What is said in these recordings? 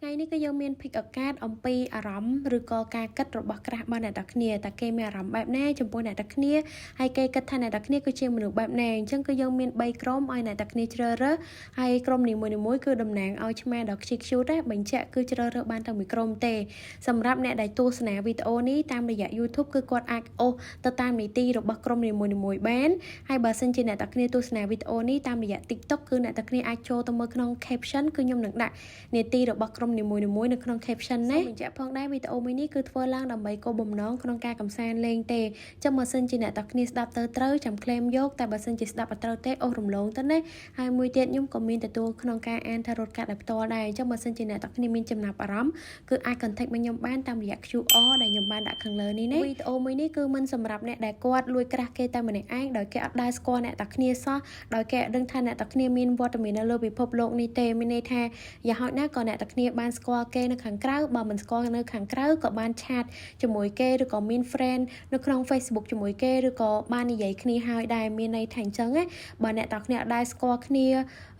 ថ្ងៃនេះគឺយើងមាន pick ឱកាសអំពីអារម្មណ៍ឬក៏ការគិតរបស់ crush របស់អ្នកទាំងគ្នាតើគេមានអារម្មណ៍បែបណាចំពោះអ្នកទាំងគ្នាហើយគេគិតថាអ្នកទាំងគ្នាគឺជាមនុស្សបែបណាអញ្ចឹងគឺយើងមាន3ក្រុមឲ្យអ្នកទាំងគ្នាជ្រើសរើសហើយក្រុមនីមួយៗគឺតំណាងឲ្យឆ្មាដ៏ខ្ជិះខ្ជូតដែរបញ្ជាក់គឺជ្រើសរើសបានតែមួយក្រុមទេសម្រាប់អ្នកដែលទស្សនាវីដេអូនេះតាមរយៈ YouTube គឺគាត់អាចអូសទៅតាមនីតិរបស់ក្រុមនីមួយៗបានហើយបើសិនជាអ្នកទាំងគ្នាទស្សនាវីដេអូនេះតាមរយៈ TikTok គឺអ្នកទាំងគ្នាអាចចូលទៅមើលក្នុង caption គឺខ្ញុំនឹងដាក់នីតិរបស់ក្រុមនីមួយៗនៅក្នុង caption ណាបញ្ជាក់ផងដែរវីដេអូមួយនេះគឺធ្វើឡើងដើម្បីគោលបំណងក្នុងការកំសាន្តលេងទេចឹងបើសិនជាអ្នកទាំងគ្នាស្ដាប់ទៅត្រូវចាំ claim យកតែបើសិនជាស្ដាប់អត់ត្រូវទេអូសរំលងទៅណាហើយមួយទៀតខ្ញុំក៏មានទទួលក្នុងការអាន tarot card ដោយផ្ទាល់ដែរអញ្ចឹងបើសិនជាអ្នកទាំងគ្នាមានចំណាប់អារម្មណ៍គឺអាច contact មកខ្ញុំបានតាមរយៈ QR ដែលខ្ញុំបានដាក់ខាងលើនេះណាវីដេអូមួយនេះគឺមិនសម្រាប់អ្នកដែលគាត់លួច crush គេតែម្នាក់ឯងដោយគេអត់ដែលស្គាល់អ្នកទាំងគ្នាសោះដោយគេអត់ដឹងថាអ្នកទាំងគ្នាមានវត្តមាននៅលើពិភពលោកនេះទេមានន័យថាយ៉ាងហោចណាស់ក៏អ្នកទាំងគ្នាបានស្គាល់គេនៅខាងក្រៅបើមិនស្គាល់នៅខាងក្រៅក៏បាន chat ជាមួយគេឬក៏មាន friend នៅក្នុង Facebook ជាមួយគេឬក៏បាននិយាយគ្នាហើយដែរមានន័យថាអញ្ចឹងណាបើអ្នកទាំងគ្នាអត់ដែលស្គាល់គ្នា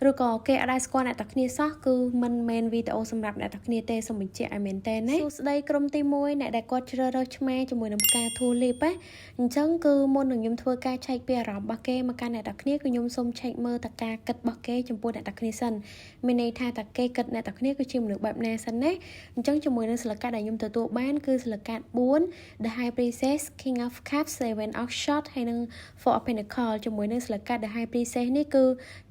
ឬក៏គេអត់ដែលស្គាល់អ្នកទាំងគ្នាសោះគឺមិនមែនវីដេអូសម្រាប់អ្នកទាំងគ្នាទេសូមបញ្ជាក់ឲ្យមែនតើណាសួស្តីក្រុមទី1អ្នកដែលគាត់ជ្រើសរើសឆ្មាជាមួយនឹងផ្កា tulip ណាអញ្ចឹងគឺមុននឹងខ្ញុំធ្វើការឆែកពីអារម្មណ៍របស់គេមកកាន់អ្នកទាំងគ្នាគឺខ្ញុំសូមឆែកមើលតការគិតរបស់គេចំពោះអ្នកទាំងគ្នាសិនមានន័យថាតើគេគិតអ្នកទាំងគ្នាគឺជាមនុស្សបែបណាសិនណាអញ្ចឹងជាមួយនឹងស្លឹកកាត់ដែលខ្ញុំទទួលបានគឺស្លឹកកាត់4 The High Priestess, King of Cups, Seven of Swords ហើយនិង Four of Pentacles ជាមួយនឹងស្លឹកកាត់ The High Priestess នេះគ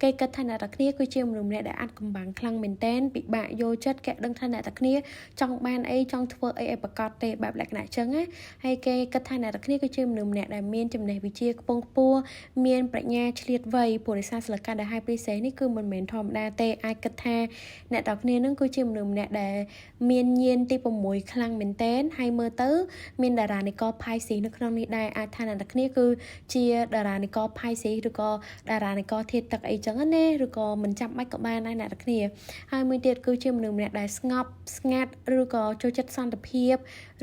ឺគេគិតថាអ្នកទាំងគ្នាគឺជាមនុស្សម្នាក់ដែលអាចកំបាំងខ្លាំងមែនតែនពិបាកយល់ចិត្តគេដឹងថាអ្នកទាំងគ្នាចង់បានអីចង់ធ្វើអីឲ្យប្រកបទេបែបលក្ខណៈចឹងណាហើយគេគិតថាអ្នកទាំងគ្នាគឺជាមនុស្សម្នាក់ដែលមានចំណេះវិជ្ជាខ្ពង់ខ្ពស់មានប្រាជ្ញាឆ្លៀតវៃព្រោះដោយសារស្លឹកកាត់ The High Priestess នេះគឺមិនមែនធម្មតាទេអាចគិតថាអ្នកទាំងគ្នានឹងគឺជាមនុស្សម្នាក់ដែលមានញាណទី6ខ្លាំងមែនតែនហើយមើលទៅមានតារានិករ Pisces នៅក្នុងនេះដែរអាចថាអ្នកទាំងគ្នាគឺជាតារានិករ Pisces ឬក៏តារានិករធាតុទឹកអីចឹងណាឬក៏មិនចាំបាច់ក៏បានដែរអ្នកទាំងគ្នាហើយមួយទៀតគឺជាមនុស្សម្នាក់ដែលស្ងប់ស្ងាត់ឬក៏ចូលចិត្តសន្តិភាព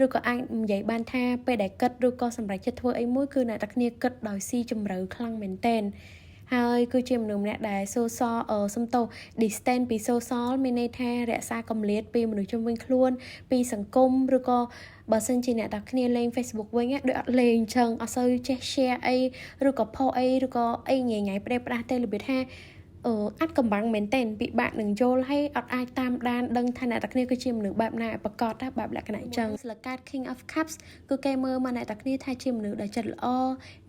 ឬក៏អាចនិយាយបានថាពេលដែលគិតឬក៏សម្រេចចិត្តធ្វើអីមួយគឺអ្នកទាំងគ្នាគិតដោយស៊ីជម្រៅខ្លាំងមែនទែនហើយគឺជាមនុស្សម្នាក់ដែល social សំទោស distance ពី social មានន័យថារក្សាកម្លាតពីមនុស្សជុំវិញខ្លួនពីសង្គមឬក៏បើសិនជាអ្នកទាំងគ្នាលេង Facebook វិញដូចអត់លេងអញ្ចឹងអត់សូវចេះ share អីឬក៏ post អីឬក៏អីញ៉ៃញ៉ៃប្រេះផ្ដាស់ទេរបៀបថាអឺអាចកំបាំងមែនទែនពិបាកនឹងយល់ហើយអត់អាចតាមដានដឹងថាអ្នកទាំងគ្នាគឺជាមនុស្សបែបណាឲ្យប្រកបណាបែបលក្ខណៈអញ្ចឹងស្លឹកកាត King of Cups គឺគេមើលមកអ្នកទាំងគ្នាថាជាមនុស្សដែលចិត្តល្អ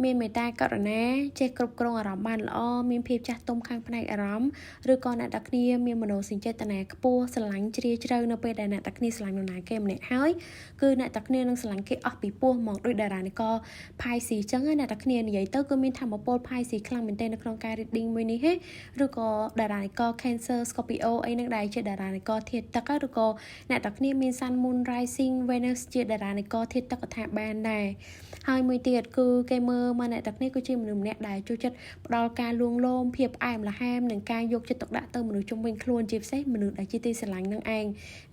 មានមេត្តាករុណាចេះគ្រប់គ្រងអារម្មណ៍បានល្អមានភាពចាស់ទុំខាងផ្នែកអារម្មណ៍ឬក៏អ្នកទាំងគ្នាមានមនោសញ្ចេតនាខ្ពស់ស្រឡាញ់ជ្រាលជ្រៅនៅពេលដែលអ្នកទាំងគ្នាស្រឡាញ់នរណាគេម្នាក់ហើយគឺអ្នកទាំងគ្នានឹងស្រឡាញ់គេអស់ពីពោះហ្មងដោយតារានិករ Pisces អញ្ចឹងអ្នកទាំងគ្នានិយាយទៅគឺមានធម៌ពល Pisces ខ្លាំងមែនទែននៅក្នុងការ reading មួយនេះហេឬក៏តារានិករ Cancer, Scorpio អីហ្នឹងដែលជាតារានិករធាតុទឹកឬក៏អ្នកទាំងគ្នាមាន Sun, Moon, Rising, Venus ជាតារានិករធាតុទឹកក៏ថាបានដែរហើយមួយទៀតគឺគេមើលមកអ្នកទាំងគ្នាគឺជាមនុស្សម្នាក់ដែលចូលចិត្តផ្ដល់ការលួងលោមភាពផ្អែមល្ហែមនិងការយកចិត្តទុកដាក់ទៅមនុស្សជុំវិញខ្លួនជាពិសេសមនុស្សដែលជាទីស្រឡាញ់នឹងឯង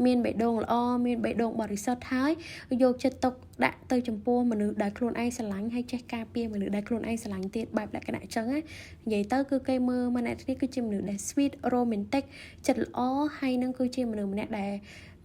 មានបេះដូងល្អមានបេះដូងបរិសុទ្ធហើយយកចិត្តទុកដាក់ទៅចំពោះមនុស្សដែលខ្លួនឯងស្រឡាញ់ហើយចេះការពារមនុស្សដែលខ្លួនឯងស្រឡាញ់ទៀតបែបលក្ខណៈអញ្ចឹងណានិយាយទៅគឺគេមើលមកអ្នកនេះគឺជាមនុស្សដែល sweet romantic ចិត្តល្អហើយនឹងគឺជាមនុស្សម្នាក់ដែ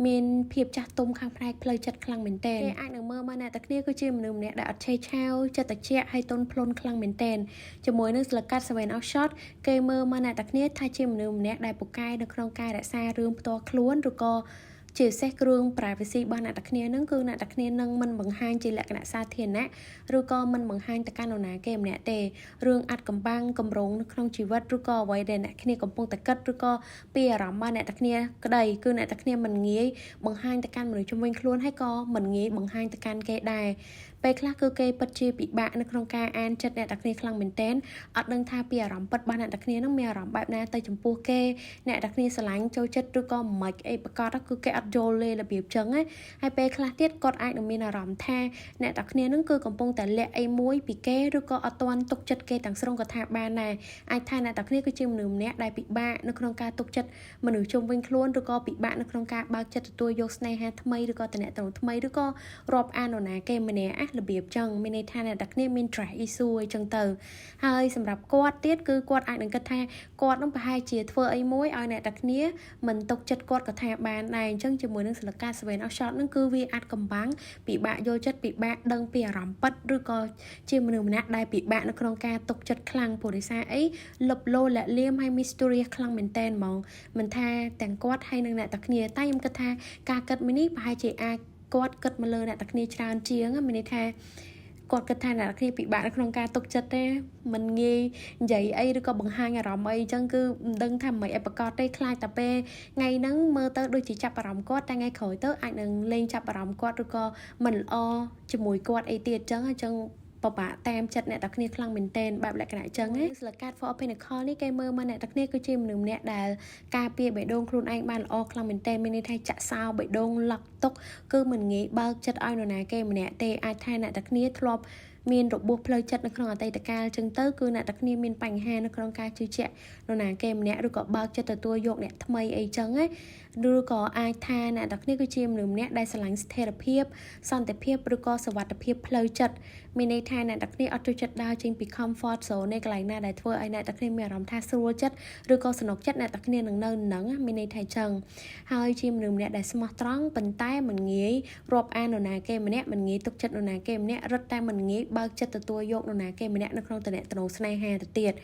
លមានភាពចាស់ទុំខាងផ្នែកផ្លូវចិត្តខ្លាំងមែនទែនគេអាចនឹងមើលមកអ្នកទាំងគ្នាគឺជាមនុស្សម្នាក់ដែលអត់ឆេវឆាវចិត្តត្រជាក់ហើយទន់ភ្លន់ខ្លាំងមែនទែនជាមួយនឹងស្លឹកកាត់ Seven of Swords គេមើលមកអ្នកទាំងគ្នាថាជាមនុស្សម្នាក់ដែលពូកែនៅក្នុងការរក្សារឿងផ្ទាល់ខ្លួនឬក៏ជាពិសេសគ្រឿង privacy របស់អ្នកទាំងគ្នានឹងគឺអ្នកទាំងគ្នានឹងមិនបង្ហាញជាលក្ខណៈសាធារណៈឬក៏មិនបង្ហាញទៅកាន់នរណាគេម្នាក់ទេរឿងអាថ៌កំបាំងកម្រងនៅក្នុងជីវិតឬក៏អ្វីដែលអ្នកគ្នាកំពុងតែគិតឬក៏ពីអារម្មណ៍របស់អ្នកទាំងគ្នាក្តីគឺអ្នកទាំងគ្នាមិនងាយបង្ហាញទៅកាន់មនុស្សជុំវិញខ្លួនហើយក៏មិនងាយបង្ហាញទៅកាន់គេដែរពេលខ្លះគឺគេពិតជាពិបាកនៅក្នុងការអានចិត្តអ្នកទាំងគ្នាខ្លាំងមែនទែនអត់ដឹងថាពីអារម្មណ៍ពិតរបស់អ្នកទាំងគ្នានឹងមានអារម្មណ៍បែបណាទៅចំពោះគេអ្នកទាំងគ្នាស្រឡាញ់ចូលចិត្តឬក៏មិនអីប្រកបគឺគេអត់យល់ទេរបៀបចឹងណាហើយពេលខ្លះទៀតគាត់អាចនឹងមានអារម្មណ៍ថាអ្នកទាំងគ្នានឹងគឺកំពុងតែលាក់អីមួយពីគេឬក៏អត់ទាន់ទុកចិត្តគេទាំងស្រុងក៏ថាបានដែរអាចថាអ្នកទាំងគ្នាគឺជាមនុស្សម្នាក់ដែលពិបាកនៅក្នុងការទុកចិត្តមនុស្សជុំវិញខ្លួនឬក៏ពិបាកនៅក្នុងការបើកចិត្តទទួលយកស្នេហាថ្មីឬក៏តំណែងថ្មីឬក៏រាប់អាននរណាគេម្នាក់ណា របៀបចឹងមានន័យថាអ្នកទាំងគ្នាមាន trust issue អីចឹងទៅហើយសម្រាប់គាត់ទៀតគឺគាត់អាចនឹងគិតថាគាត់នឹងប្រហែលជាធ្វើអីមួយឲ្យអ្នកទាំងគ្នាមិនទុកចិត្តគាត់ក៏ថាបានដែរអញ្ចឹងជាមួយនឹងសិលកា Seven of Swords នឹងគឺវាអាចកំបាំងពិបាកយល់ចិត្តពិបាកដឹងពីអារម្មណ៍ពិតឬក៏ជាមនុស្សម្នាក់ដែលពិបាកនៅក្នុងការទុកចិត្តខ្លាំងព្រោះដោយសារអីលឹបលោលាក់លៀមហើយ mysterious ខ្លាំងមែនតែនហ្មងមិនថាទាំងគាត់ហើយនិងអ្នកទាំងគ្នាតែខ្ញុំគិតថាការគិតមួយនេះប្រហែលជាអាចគាត់គិតមកលើអ្នកទាំងគ្នាច្រើនជាងមានន័យថាគាត់គិតថាអ្នកគ្នាពិបាកនៅក្នុងការទុកចិត្តទេមិនងាយនិយាយអីឬក៏បង្ហាញអារម្មណ៍អីអញ្ចឹងគឺមិនដឹងថាមិនអីប្រកបទេខ្លាចតែពេលថ្ងៃហ្នឹងមើលទៅដូចជាចាប់អារម្មណ៍គាត់តែថ្ងៃក្រោយទៅអាចនឹងលែងចាប់អារម្មណ៍គាត់ឬក៏មិនល្អជាមួយគាត់អីទៀតអញ្ចឹងអញ្ចឹងពិបាកតាមចិត្តអ្នកទាំងគ្នាខ្លាំងមែនទែនបែបលក្ខណៈអញ្ចឹងណាស្លឹកកាត Four of Pentacle នេះគេមើលមកអ្នកទាំងគ្នាគឺជាមនុស្សម្នាក់ដែលការពារបេះដូងខ្លួនឯងបានល្អខ្លាំងមែនទែនមានន័យថាចាក់សោបេះដូងឡុកទុកគឺមិនងាយបើកចិត្តឲ្យនរណាគេម្នាក់ទេអាចថាអ្នកទាំងគ្នាធ្លាប់មានរបួសផ្លូវចិត្តនៅក្នុងអតីតកាលចឹងទៅគឺអ្នកទាំងគ្នាមានបញ្ហានៅក្នុងការជឿជាក់នរណាគេម្នាក់ឬក៏បើកចិត្តទទួលយកអ្នកថ្មីអីចឹងណាឬក៏អាចថាអ្នកទាំងគ្នាគឺជាមនុស្សម្នាក់ដែលស្រឡាញ់ស្ថិរភាពសន្តិភាពឬក៏សុវត្ថិភាពផ្លូវចិត្តមានន័យថាអ្នកទាំងគ្នាអត់ចូលចិត្តដើរចេញពី comfort zone នៃកន្លែងណាដែលធ្វើឲ្យអ្នកទាំងគ្នាមានអារម្មណ៍ថាស្រួលចិត្តឬក៏ស្រណុកចិត្តអ្នកទាំងគ្នានឹងនៅនឹងមានន័យថាចឹងហើយជាមនុស្សម្នាក់ដែលស្មោះត្រង់ប៉ុន្តែមិនងាយរាប់អាននរណាគេម្នាក់មិនងាយទុកចិត្តនរណាគេម្នាក់រឹតតែមិនងាយបើកចិត្តទទួលយកនរណាគេម្នាក់នៅក្នុងតំណែងស្នេហាទៅទៀត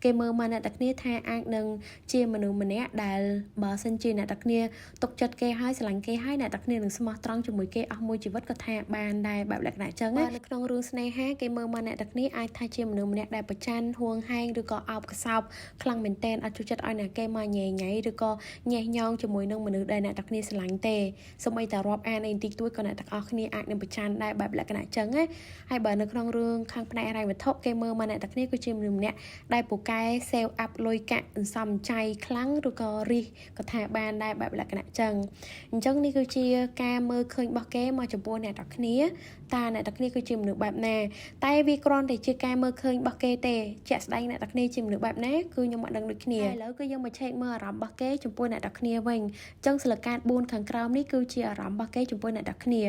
គេមើលមកអ្នកទាំងគ្នាថាអាចនឹងជាមនុស្សម្នាក់ដែលបើសិនជាអ្នកទាំងគ្នាទុកចិត្តគេហើយស្រឡាញ់គេហើយអ្នកទាំងគ្នានឹងស្មោះត្រង់ជាមួយគេអស់មួយជីវិតក៏ថាបានដែរបែបលក្ខណៈចឹងណានៅក្នុងរឿងស្នេហាគេមើលមកអ្នកទាំងគ្នាអាចថាជាមនុស្សម្នាក់ដែលប្រច័នហួងហែងឬក៏អោបក្រសោបខ្លាំងមែនទែនអត់ចូលចិត្តឲ្យអ្នកគេមកញ៉ៃញ៉ៃឬក៏ញ៉េះញងជាមួយនឹងមនុស្សដែលអ្នកទាំងគ្នាស្រឡាញ់ទេសូម្បីតែរាប់អានអីបន្តិចតួចក៏អ្នកទាំងអស់គ្នាអាចនឹងប្រច័នដែរបែបលក្ខណៈចឹងណាហើយបើនៅក្នុងរឿងខាងផ្នែកហិរញ្ញវត្ថុគេមើលមកអ្នកទាំងគ្នាគឺជាមនុស្សម្នាក់ដែលពូកែ save up លុយកាក់សន្សំចៃខ្លាំងឬក៏រិះក៏ថាបានដែរបែបលក្ខណៈចឹងអញ្ចឹងនេះគឺជាការមើលឃើញរបស់គេមកចំពោះអ្នកទាំងគ្នាតើអ្នកទាំងគ្នាគឺជាមនុស្សបែបណាតែវាគ្រាន់តែជាការមើលឃើញរបស់គេទេជាក់ស្ដែងអ្នកទាំងគ្នាជាមនុស្សបែបណាគឺខ្ញុំអត់ដឹងដូចគ្នាឥឡូវគឺយើងមកឆែកមើលអារម្មណ៍របស់គេចំពោះអ្នកទាំងគ្នាវិញអញ្ចឹងស្លឹកកាត4ខាងក្រោមនេះគឺជាអារម្មណ៍របស់គេចំពោះអ្នកទាំងគ្នា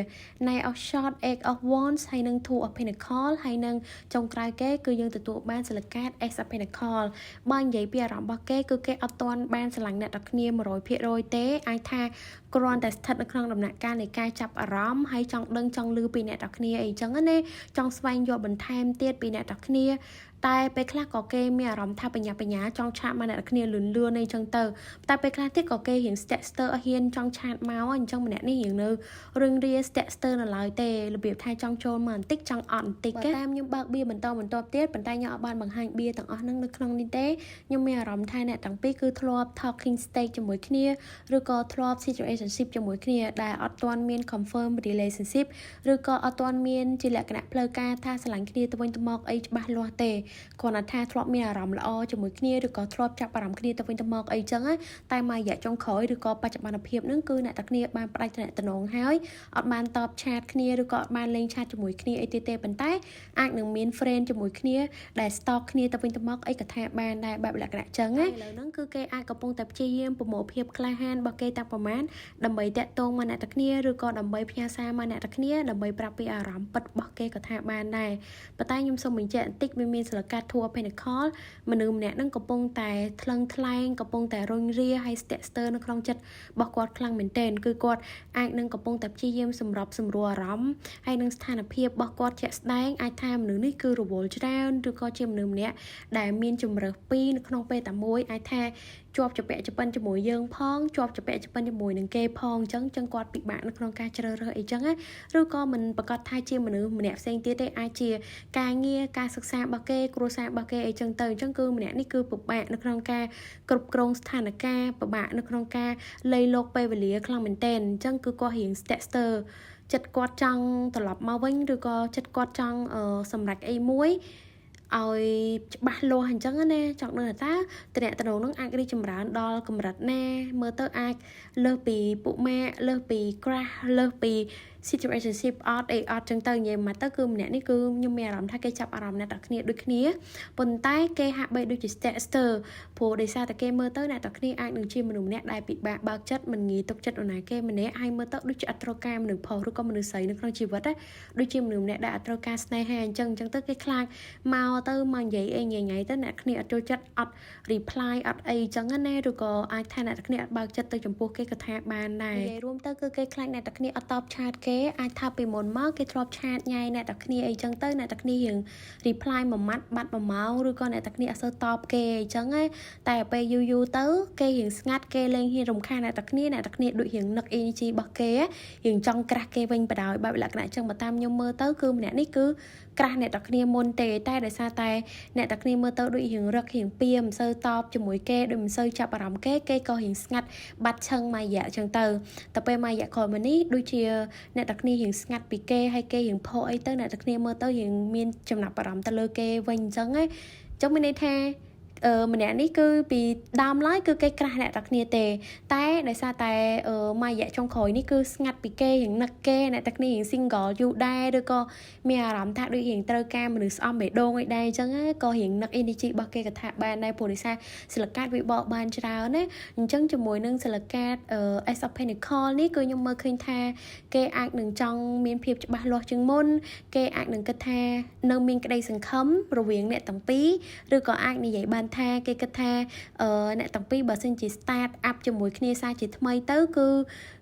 Nine of Swords, Eight of Wands ហើយនិង Two of Pentacles ហើយនិងចុងក្រោយគេគឺយើងទទួលបានស្លឹកកាត Ace of Pentacles បើនិយាយពីអារម្មណ៍របស់គេគឺគេអត់ទាន់បានស្រឡាញ់អ្នកទាំងគ្នា100%ទេអាចថាគ្រាន់តែស្ថិតនៅក្នុងដំណាក់កាលនៃការចាប់អារម្មណ៍ហើយចង់ដឹងចង់ឮពីអ្នកទាំងគ្នាអីចឹងណាចង់ស្វែងយល់បន្ថែមទៀតពីអ្នកទាំងគ្នាតែពេលខ្លះក៏គេមានអារម្មណ៍ថាបញ្ញាបញ្ញាចង់ chat មកអ្នកគ្នាលឿនលឿនអីចឹងទៅតែពេលខ្លះទៀតក៏គេរៀងស្ទាក់ស្ទើរហ៊ានចង់ chat មកអញ្ចឹងម្នាក់នេះរៀងនៅរឿងរាស្ទាក់ស្ទើរនៅឡើយទេរបៀបថាចង់ចូលមកបន្តិចចង់អត់បន្តិចតាមខ្ញុំបើកបៀបន្តបន្តទៀតប៉ុន្តែខ្ញុំអត់បានបង្ហាញបៀទាំងអស់ហ្នឹងនៅក្នុងនេះទេខ្ញុំមានអារម្មណ៍ថាអ្នកទាំងពីរគឺធ្លាប់ talking stage ជាមួយគ្នាឬក៏ធ្លាប់ situationship ជាមួយគ្នាដែលអត់ទាន់មាន confirm relationship ឬក៏អត់ទាន់មានជាលក្ខណៈផ្លូវការថាស្រឡាញ់គ្នាទៅវិញទៅមកអីច្បាស់លាស់ទេគ្រាន់តែថាធ្លាប់មានអារម្មណ៍ល្អជាមួយគ្នាឬក៏ធ្លាប់ចាប់អារម្មណ៍គ្នាទៅវិញទៅមកអីចឹងតែមួយរយៈចុងក្រោយឬក៏បច្ចុប្បន្នភាពហ្នឹងគឺអ្នកទាំងគ្នាបានផ្ដាច់ទំនាក់ទំនងហើយអត់បានតប chat គ្នាឬក៏អត់បានលេង chat ជាមួយគ្នាអីទៀតទេប៉ុន្តែអាចនឹងមាន friend ជាមួយគ្នាដែល stalk គ្នាទៅវិញទៅមកអីក៏ថាបានដែរបែបលក្ខណៈចឹងណាឥឡូវហ្នឹងគឺគេអាចកំពុងតែព្យាយាមប្រមូលភាពក្លាហានរបស់គេតាំងប្រមាណដើម្បីតាក់ទងមកអ្នកទាំងគ្នាឬក៏ដើម្បីផ្ញើសារមកអ្នកទាំងគ្នាដើម្បីប្រាប់ពីអារម្មណ៍ពិតរបស់គេក៏ថាបានដែរប៉ុន្តែខ្ញុំសូមបញ្ជាក់បន្តិចវាមានសិលកា Two of Pentacle មនុស្សម្នាក់ហ្នឹងកំពុងតែថ្លឹងថ្លែងកំពុងតែរុញរាហើយស្ទាក់ស្ទើរនៅក្នុងចិត្តរបស់គាត់ខ្លាំងមែនទែនគឺគាត់អាចនឹងកំពុងតែព្យាយាមសម្របសម្រួលអារម្មណ៍ហើយនឹងស្ថានភាពរបស់គាត់ជាក់ស្ដែងអាចថាមនុស្សនេះគឺរវល់ច្រើនឬក៏ជាមនុស្សម្នាក់ដែលមានជំរើសពីរនៅក្នុងពេលតែមួយអាចថាជាប់ជាពាក់ជាពិនជាមួយយើងផងជាប់ជាពាក់ជាពិនជាមួយនឹងគេផងអញ្ចឹងចឹងគាត់ពិបាកនៅក្នុងការជ្រើសរើសអីចឹងណាឬក៏មិនប្រកាសថាជាមនុស្សម្នាក់ផ្សេងទៀតទេអាចជាការងារការសិក្សារបស់គេគ្រួសាររបស់គេអីចឹងទៅអញ្ចឹងគឺម្នាក់នេះគឺពិបាកនៅក្នុងការគ្រប់គ្រងស្ថានភាពពិបាកនៅក្នុងការលៃលោកពេលវេលាខ្លាំងមែនទែនអញ្ចឹងគឺគាត់រៀងស្ទាក់ស្ទើរចិត្តគាត់ចង់ត្រឡប់មកវិញឬក៏ចិត្តគាត់ចង់សម្រេចអីមួយឲ្យច្បាស់លាស់អញ្ចឹងណាចង់ដឹងថាតើតំណតំណងនឹងអាចរីកចម្រើនដល់កម្រិតណាមើលទៅអាចលើសពីពួកម៉ាកលើសពី crush លើសពី situationship អត់អីអត់ចឹងទៅនិយាយមកទៅគឺម្នាក់នេះគឺខ្ញុំមានអារម្មណ៍ថាគេចាប់អារម្មណ៍អ្នកទាំងគ្នាដូចគ្នាប៉ុន្តែគេហាក់បីដូចជា ស្ទាក់ស្ទើរព្រោះដោយសារតែគេមើលទៅអ្នកទាំងគ្នាអាចនឹងជាមនុស្សម្នាក់ដែលពិបាកបើកចិត្តមិនងាយទុកចិត្តនរណាគេម្នាក់ហើយមើលទៅដូចជាអត់ត្រូវការមនុស្សប្រុសឬក៏មនុស្សស្រីនៅក្នុងជីវិតណាដូចជាមនុស្សម្នាក់ដែលអត់ត្រូវការស្នេហាអញ្ចឹងអញ្ចឹងទៅគេខ្លាចមកទៅមកនិយាយអីញ៉ៃញ៉ៃទៅអ្នកគ្នាអត់ចូលចិត្តអត់ reply អត់អីអញ្ចឹងណាឬក៏អាចថាអ្នកគ្នាអត់បើកចិត្តទៅចំពោះគេក៏ថាបានដែរនិយាយរួមទៅគឺគេខ្លាចអ្នកទាំងគ្នាអត់តប chat គេអាចថាពីមុនមកគេធ្លាប់ chat ញ៉ៃអ្នកទាំងគ្នាអីចឹងទៅអ្នកទាំងគ្នារៀង reply មួយម៉ាត់បាត់មួយម៉ោងឬក៏អ្នកទាំងគ្នាអត់សូវតបគេអីចឹងណាតែពេលយូរយូរទៅគេរៀងស្ងាត់គេលែងហ៊ានរំខានអ្នកទាំងគ្នាអ្នកទាំងគ្នាដូចរៀងនឹក energy របស់គេរៀងចង់ crush គេវិញបដ ாய் បែបលក្ខណៈចឹងបើតាមខ្ញុំមើលទៅគឺម្នាក់នេះគឺ crush អ្នកទាំងគ្នាមុនទេតែដោយសារតែអ្នកទាំងគ្នាមើលទៅដូចរៀងរឹករៀងពៀមិនសូវតបជាមួយគេដូចមិនសូវចាប់អារម្មណ៍គេគេក៏រៀងស្ងាត់បាត់ឈឹងមួយរយៈចឹងទៅតែពេលមួយរយៈក្រោយមកនេះដូចជាអ្នកទាំងគ្នារៀងស្ងាត់ពីគេហើយគេរៀងផកអីទៅអ្នកទាំងគ្នាមើលទៅរៀងមានចំណាប់អារម្មណ៍ទៅលើគេវិញអញ្ចឹងណាចឹងមានន័យថាអឺម្នាក់នេះគឺពីដើមឡើយគឺគេ crush អ្នកទាំងគ្នាទេតែដោយសារតែមួយរយៈចុងក្រោយនេះគឺស្ងាត់ពីគេរៀងនឹកគេអ្នកទាំងគ្នារៀង single យូរដែរឬក៏មានអារម្មណ៍ថាដូចរៀងត្រូវការមនុស្សស្អំបេះដូងអីដែរអញ្ចឹងក៏រៀងនឹក energy របស់គេក៏ថាបានដែរព្រោះដោយសារសិលកាតវាបកបានច្រើនណាអញ្ចឹងជាមួយនឹងសិលកាត Ace of Pentacle នេះគឺខ្ញុំមើលឃើញថាគេអាចនឹងចង់មានភាពច្បាស់លាស់ជាងមុនគេអាចនឹងគិតថានៅមានក្តីសង្ឃឹមរវាងអ្នកទាំងពីរឬក៏អាចនិយាយបានថាគេគិតថាអ្នកទាំងពីរបើសិនជា start up ជាមួយគ្នាសារជាថ្មីទៅគឺ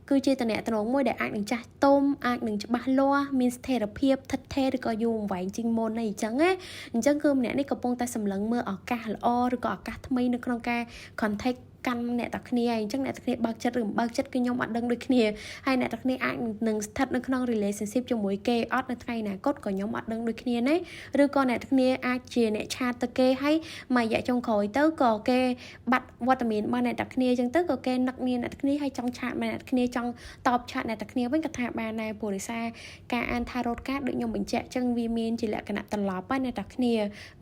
គឺជាតំណែងមួយដែលអាចនឹងចាស់ទុំអាចនឹងច្បាស់លាស់មានស្ថិរភាពថិតថេរឬក៏យូរអង្វែងជាងមុនអីចឹងណាអញ្ចឹងគឺម្នាក់នេះកំពុងតែសម្លឹងមើលឱកាសល្អឬក៏ឱកាសថ្មីនៅក្នុងការ contact កាន់អ្នកតាគ្នាហើយអញ្ចឹងអ្នកតាគ្នាបើកចិត្តឬមិនបើកចិត្តគឺខ្ញុំអត់ដឹងដូចគ្នាហើយអ្នកតាគ្នាអាចនឹងស្ថិតនៅក្នុង relationship ជាមួយគេអត់នៅថ្ងៃអនាគតក៏ខ្ញុំអត់ដឹងដូចគ្នាណាឬក៏អ្នកតាគ្នាអាចជាអ្នក chat ទៅគេហើយមួយរយៈចុងក្រោយទៅក៏គេបាត់វត្តមានរបស់អ្នកតាគ្នាអញ្ចឹងទៅក៏គេនឹកនាអ្នកតាគ្នាហើយចង់ chat មកអ្នកតាគ្នាចង់តប chat អ្នកតាគ្នាវិញក៏ថាបានដែរព្រោះដោយសារការអាន tarot card ដូចខ្ញុំបញ្ជាក់អញ្ចឹងវាមានជាលក្ខណៈត្រឡប់ណាអ្នកតាគ្នា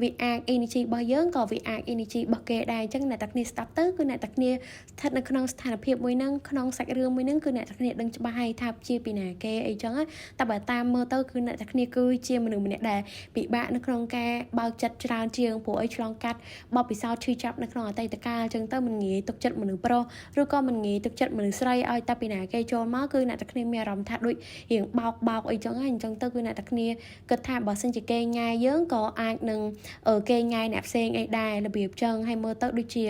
វាអាច energy របស់យើងក៏វាអាច energy របស់គេដែរអញ្ចឹងអ្នកតាគ្នាស្ដាប់ទៅគឺអ្នកតាគ្នាស្ថិតនៅក្នុងស្ថានភាពមួយហ្នឹងក្នុងសាច់រឿងមួយហ្នឹងគឺអ្នកតាគ្នាដឹងច្បាស់ហើយថាជាពីណាគេអីចឹងតែបើតាមមើលទៅគឺអ្នកតាគ្នាគឺជាមនុស្សម្នាក់ដែលពិបាកនៅក្នុងការបើកចិត្តច្រើនជាងព្រោះអីឆ្លងកាត់បទពិសោធន៍ឈឺចាប់នៅក្នុងអតីតកាលអញ្ចឹងទៅមិនងាយទុកចិត្តមនុស្សប្រុសឬក៏មិនងាយទុកចិត្តមនុស្សស្រីឲ្យតែពីណាគេចូលមកគឺអ្នកតាគ្នាមានអារម្មណ៍ថាដូចរៀងបោកបោកអីចឹងហើយអញ្ចឹងទៅគឺអ្នកតាគ្នាគិតថាបើសិនជាគេញ៉ាយយើងក៏អាចនឹងគេញ៉ាយអ្នកផ្សេងអីដែររបៀបចឹងហើយមើលទៅដូចជា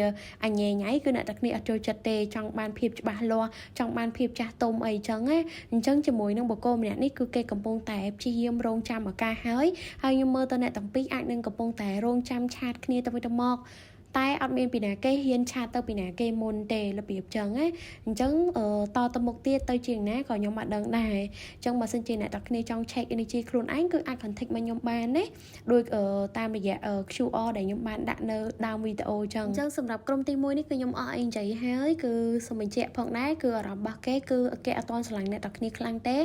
អញញ៉ៃគឺអ្នកតាគ្នាអត់ចូលចិត្តទេចង់បានភាពច្បាស់លាស់ចង់បានភាពចាស់ទុំអីចឹងណាអញ្ចឹងជាមួយនឹងបុគ្គលម្នាក់នេះគឺគេកំពុងតែព្យាយាមរងចាំឱកាសហើយហើយខ្ញុំមើលទៅអ្នកទាំងពីរអាចនឹងកំពុងតែរងចាំ chat គ្នាទៅវិញទៅមកតែអត់មានពីណាគេហ៊ាន chat ទៅពីណាគេមុនទេរបៀបចឹងណាអញ្ចឹងតទៅមុខទៀតទៅជាងណាក៏ខ្ញុំអត់ដឹងដែរអញ្ចឹងបើសិនជាអ្នកទាំងគ្នាចង់ check energy ខ្លួនឯងគឺអាច contact មកខ្ញុំបានណាដូចតាមរយៈ QR ដែលខ្ញុំបានដាក់នៅដើមវីដេអូចឹងអញ្ចឹងសម្រាប់ក្រុមទី1នេះគឺខ្ញុំអស់អីនិយាយហើយគឺសូមបញ្ជាក់ផងដែរគឺអារម្មណ៍របស់គេគឺគេអត់ទាន់ស្រឡាញ់អ្នកទាំងគ្នាខ្លាំងទេ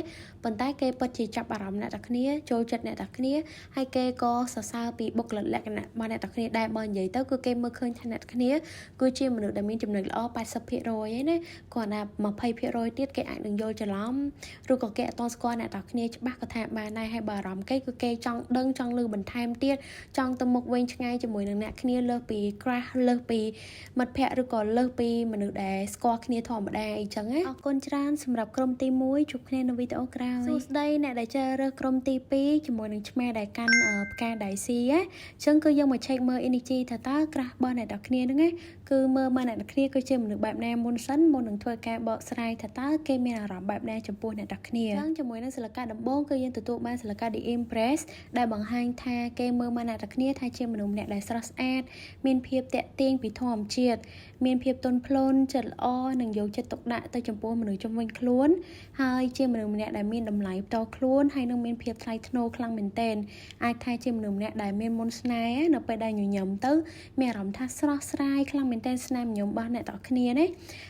ប៉ុន្តែគេពិតជាចាប់អារម្មណ៍អ្នកទាំងគ្នាចូលចិត្តអ្នកទាំងគ្នាហើយគេក៏សរសើរពីបុគ្គលិកលក្ខណៈរបស់អ្នកទាំងគ្នាដែរបើនិយាយទៅគឺគេមើលឃើញថាអ្នកគ្នាគឺជាមនុស្សដែលមានចំណុចល្អ80%ឯណាគ្រាន់តែ20%ទៀតគេអាចនឹងយល់ច្រឡំឬក៏គេអត់ទាន់ស្គាល់អ្នកទាំងគ្នាច្បាស់ក៏ថាបានដែរហើយបើអារម្មណ៍គេគឺគេចង់ដឹងចង់ឮបន្ថែមទៀតចង់ទៅមុខវិញឆ្ងាយជាមួយនឹងអ្នកគ្នាលើសពី crush លើសពីមិត្តភ័ក្តិឬក៏លើសពីមនុស្សដែលស្គាល់គ្នាធម្មតាអីចឹងណាអរគុណច្រើនសម្រាប់ក្រុមទី1ជួបគ្នានៅវីដេអូក្រោយសួស្តីអ្នកដែលជ្រើសរើសក្រុមទី2ជាមួយនឹងឆ្មាដែលកាន់ផ្កាដៃស៊ីណាអញ្ចឹងគឺយើងមក check មើល energy ថាតើ crush របស់អ្នកទាំងគ្នាហ្នឹងណាគឺមើលមកអ្នកទាំងគ្នាគឺជាមនុស្សបែបណាមុនសិនមុននឹងធ្វើការបកស្រាយថាតើគេមានអារម្មណ៍បែបណាចំពោះអ្នកទាំងគ្នាអញ្ចឹងជាមួយនឹងសិលកាដំបូងគឺយើងទទួលបានសិលកា The Empress ដែលបង្ហាញថាគេមើលមកអ្នកទាំងគ្នាថាជាមនុស្សម្នាក់ដែលស្រស់ស្អាតមានភាពតាក់ទាញពីធម្មជាតិមានភាពទន់ភ្លន់ចិត្តល្អនិងយកចិត្តទុកដាក់ទៅចំពោះមនុស្សជុំវិញខ្លួនហើយជាមនុស្សម្នាក់ដែលមានតម្លៃផ្ទាល់ខ្លួនហើយនឹងមានភាពថ្លៃថ្នូរខ្លាំងមែនទែនអាចថាជាមនុស្សម្នាក់ដែលមានមន្តស្នេហ៍នៅពេលដែលញញឹមទៅមានអារម្មណ៍ថា ណ៍ថាស្រស់ស្រាយខ្លាំងមែនទែនស្នាមញញឹមរបស់អ្នកទាំងគ្នាណ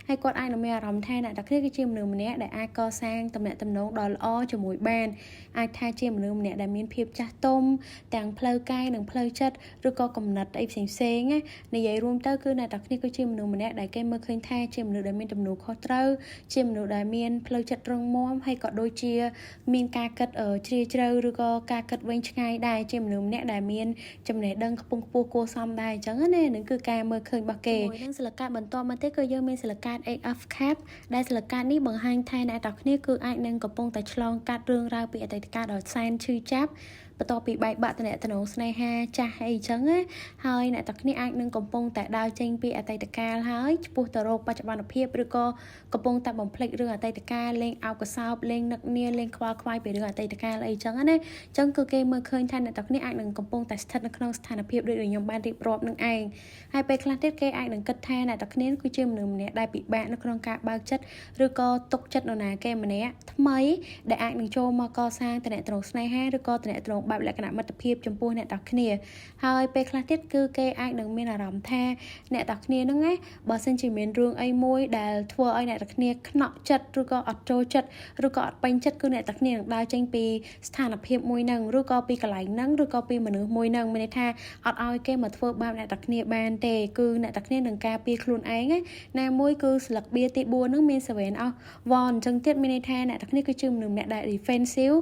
ាហើយគាត់អាចនឹងមានអារម្មណ៍ថាអ្នកទាំងគ្នាគឺជាមនុស្សម្នាក់ដែលអាចកសាងទំនាក់ទំនងដ៏ល្អជាមួយបានអាចថាជាមនុស្សម្នាក់ដែលមានភាពចាស់ទុំទាំងផ្លូវកាយនិងផ្លូវចិត្តឬក៏កំណត់អីផ្សេងផ្សេងណានិយាយរួមទៅគឺអ្នកទាំងគ្នាគឺជាមនុស្សម្នាក់ដែលគេមើលឃើញថាជាមនុស្សដែលមានទំនួលខុសត្រូវជាមនុស្សដែលមានផ្លូវចិត្តរឹងមាំហើយក៏ដូចជាមានការគិតជ្រាលជ្រៅឬក៏ការគិតវែងឆ្ងាយដែរជាមនុស្សម្នាក់ដែលមានចំណេះដឹងខ្ពង់ខ្ពស់គួរសមដែរអញ្ចឹងណានឹងគឺការមើលឃើញរបស់គេជាមួយនឹងសិលកាតបន្តមកទៀតគឺយើងមានសិលកាត Eight of Cup ដែលសិលកាតនេះបង្ហាញថាអ្នកទាំងគ្នាគឺអាចនឹងកំពុងតែឆ្លងកាត់រឿងរ៉ាវពីអតីតកាលដ៏សែនឈឺចាប់បន្ទាប់ពីបែកបាក់តំណងស្នេហាចាស់អីចឹងណាហើយអ្នកទាំងគ្នាអាចនឹងកំពុងតែដើរចេញពីអតីតកាលហើយឆ្ពោះទៅរកបច្ចុប្បន្នភាពឬក៏កំពុងតែបំភ្លេចរឿងអតីតកាលលេងអោបកសោបលេងនឹកនាលេងខ្វល់ខ្វាយពីរឿងអតីតកាលអីចឹងណាអញ្ចឹងគឺគេមើលឃើញថាអ្នកទាំងគ្នាអាចនឹងកំពុងតែស្ថិតនៅក្នុងស្ថានភាពដូចខ្ញុំបានរៀបរាប់នឹងឯងហើយពេលខ្លះទៀតគេអាចនឹងគិតថាអ្នកទាំងគ្នាគឺជាមនុស្សម្នាក់ដែលពិបាកនៅក្នុងការបើកចិត្តឬក៏ទុកចិត្តនរណាគេម្នាក់ថ្មីដែលអាចនឹងចូលមកកសាងតំណែងស្នេហាឬក៏តំណែងបែបលក្ខណៈមិត្តភាពចំពោះអ្នកទាំងគ្នាហើយពេលខ្លះទៀតគឺគេអាចនឹងមានអារម្មណ៍ថាអ្នកទាំងគ្នាហ្នឹងណាបើសិនជាមានរឿងអីមួយដែលធ្វើឲ្យអ្នកទាំងគ្នាខ្នក់ចិត្តឬក៏អត់ចូលចិត្តឬក៏អត់ពេញចិត្តគឺអ្នកទាំងគ្នានឹងដើរចេញពីស្ថានភាពមួយហ្នឹងឬក៏ពីកន្លែងហ្នឹងឬក៏ពីមនុស្សមួយហ្នឹងមានន័យថាអត់ឲ្យគេមកធ្វើបាបអ្នកទាំងគ្នាបានទេគឺអ្នកទាំងគ្នានឹងការពារខ្លួនឯងណាមួយគឺស្លឹកបៀទី4ហ្នឹងមាន seven of wand អញ្ចឹងទៀតមានន័យថាអ្នកទាំងគ្នាគឺជាមនុស្សម្នាក់ដែល defensive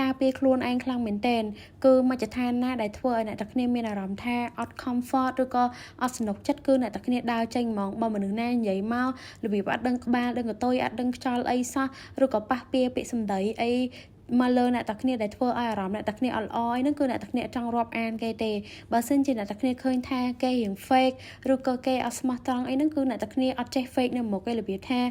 ការពារខ្លួនឯងខ្លាំងមែនទែនគឺមជ្ឈដ្ឋានណាដែលធ្វើឲ្យអ្នកទាំងគ្នាមានអារម្មណ៍ថាអត់ comfort ឬក៏អត់សនុកចិត្តគឺអ្នកទាំងគ្នាដើរចេញហ្មងបើមនុស្សណានិយាយមករបៀបអត់ដឹងក្បាលដឹងកតុយអត់ដឹងខ្យល់អីសោះឬក៏ប៉ះពៀពាក្យសម្ដីអីមកលើអ្នកតាគ្នាដែលធ្វើឲ្យអារម្មណ៍អ្នកតាគ្នាអត់ល្អអីហ្នឹងគឺអ្នកតាគ្នាចង់រាប់អានគេទេបើសិនជាអ្នកតាគ្នាឃើញថាគេរៀង fake ឬក៏គេអត់ស្មោះត្រង់អីហ្នឹងគឺអ្នកតាគ្នាអត់ចេះ fake នៅមុខគេរបៀបថ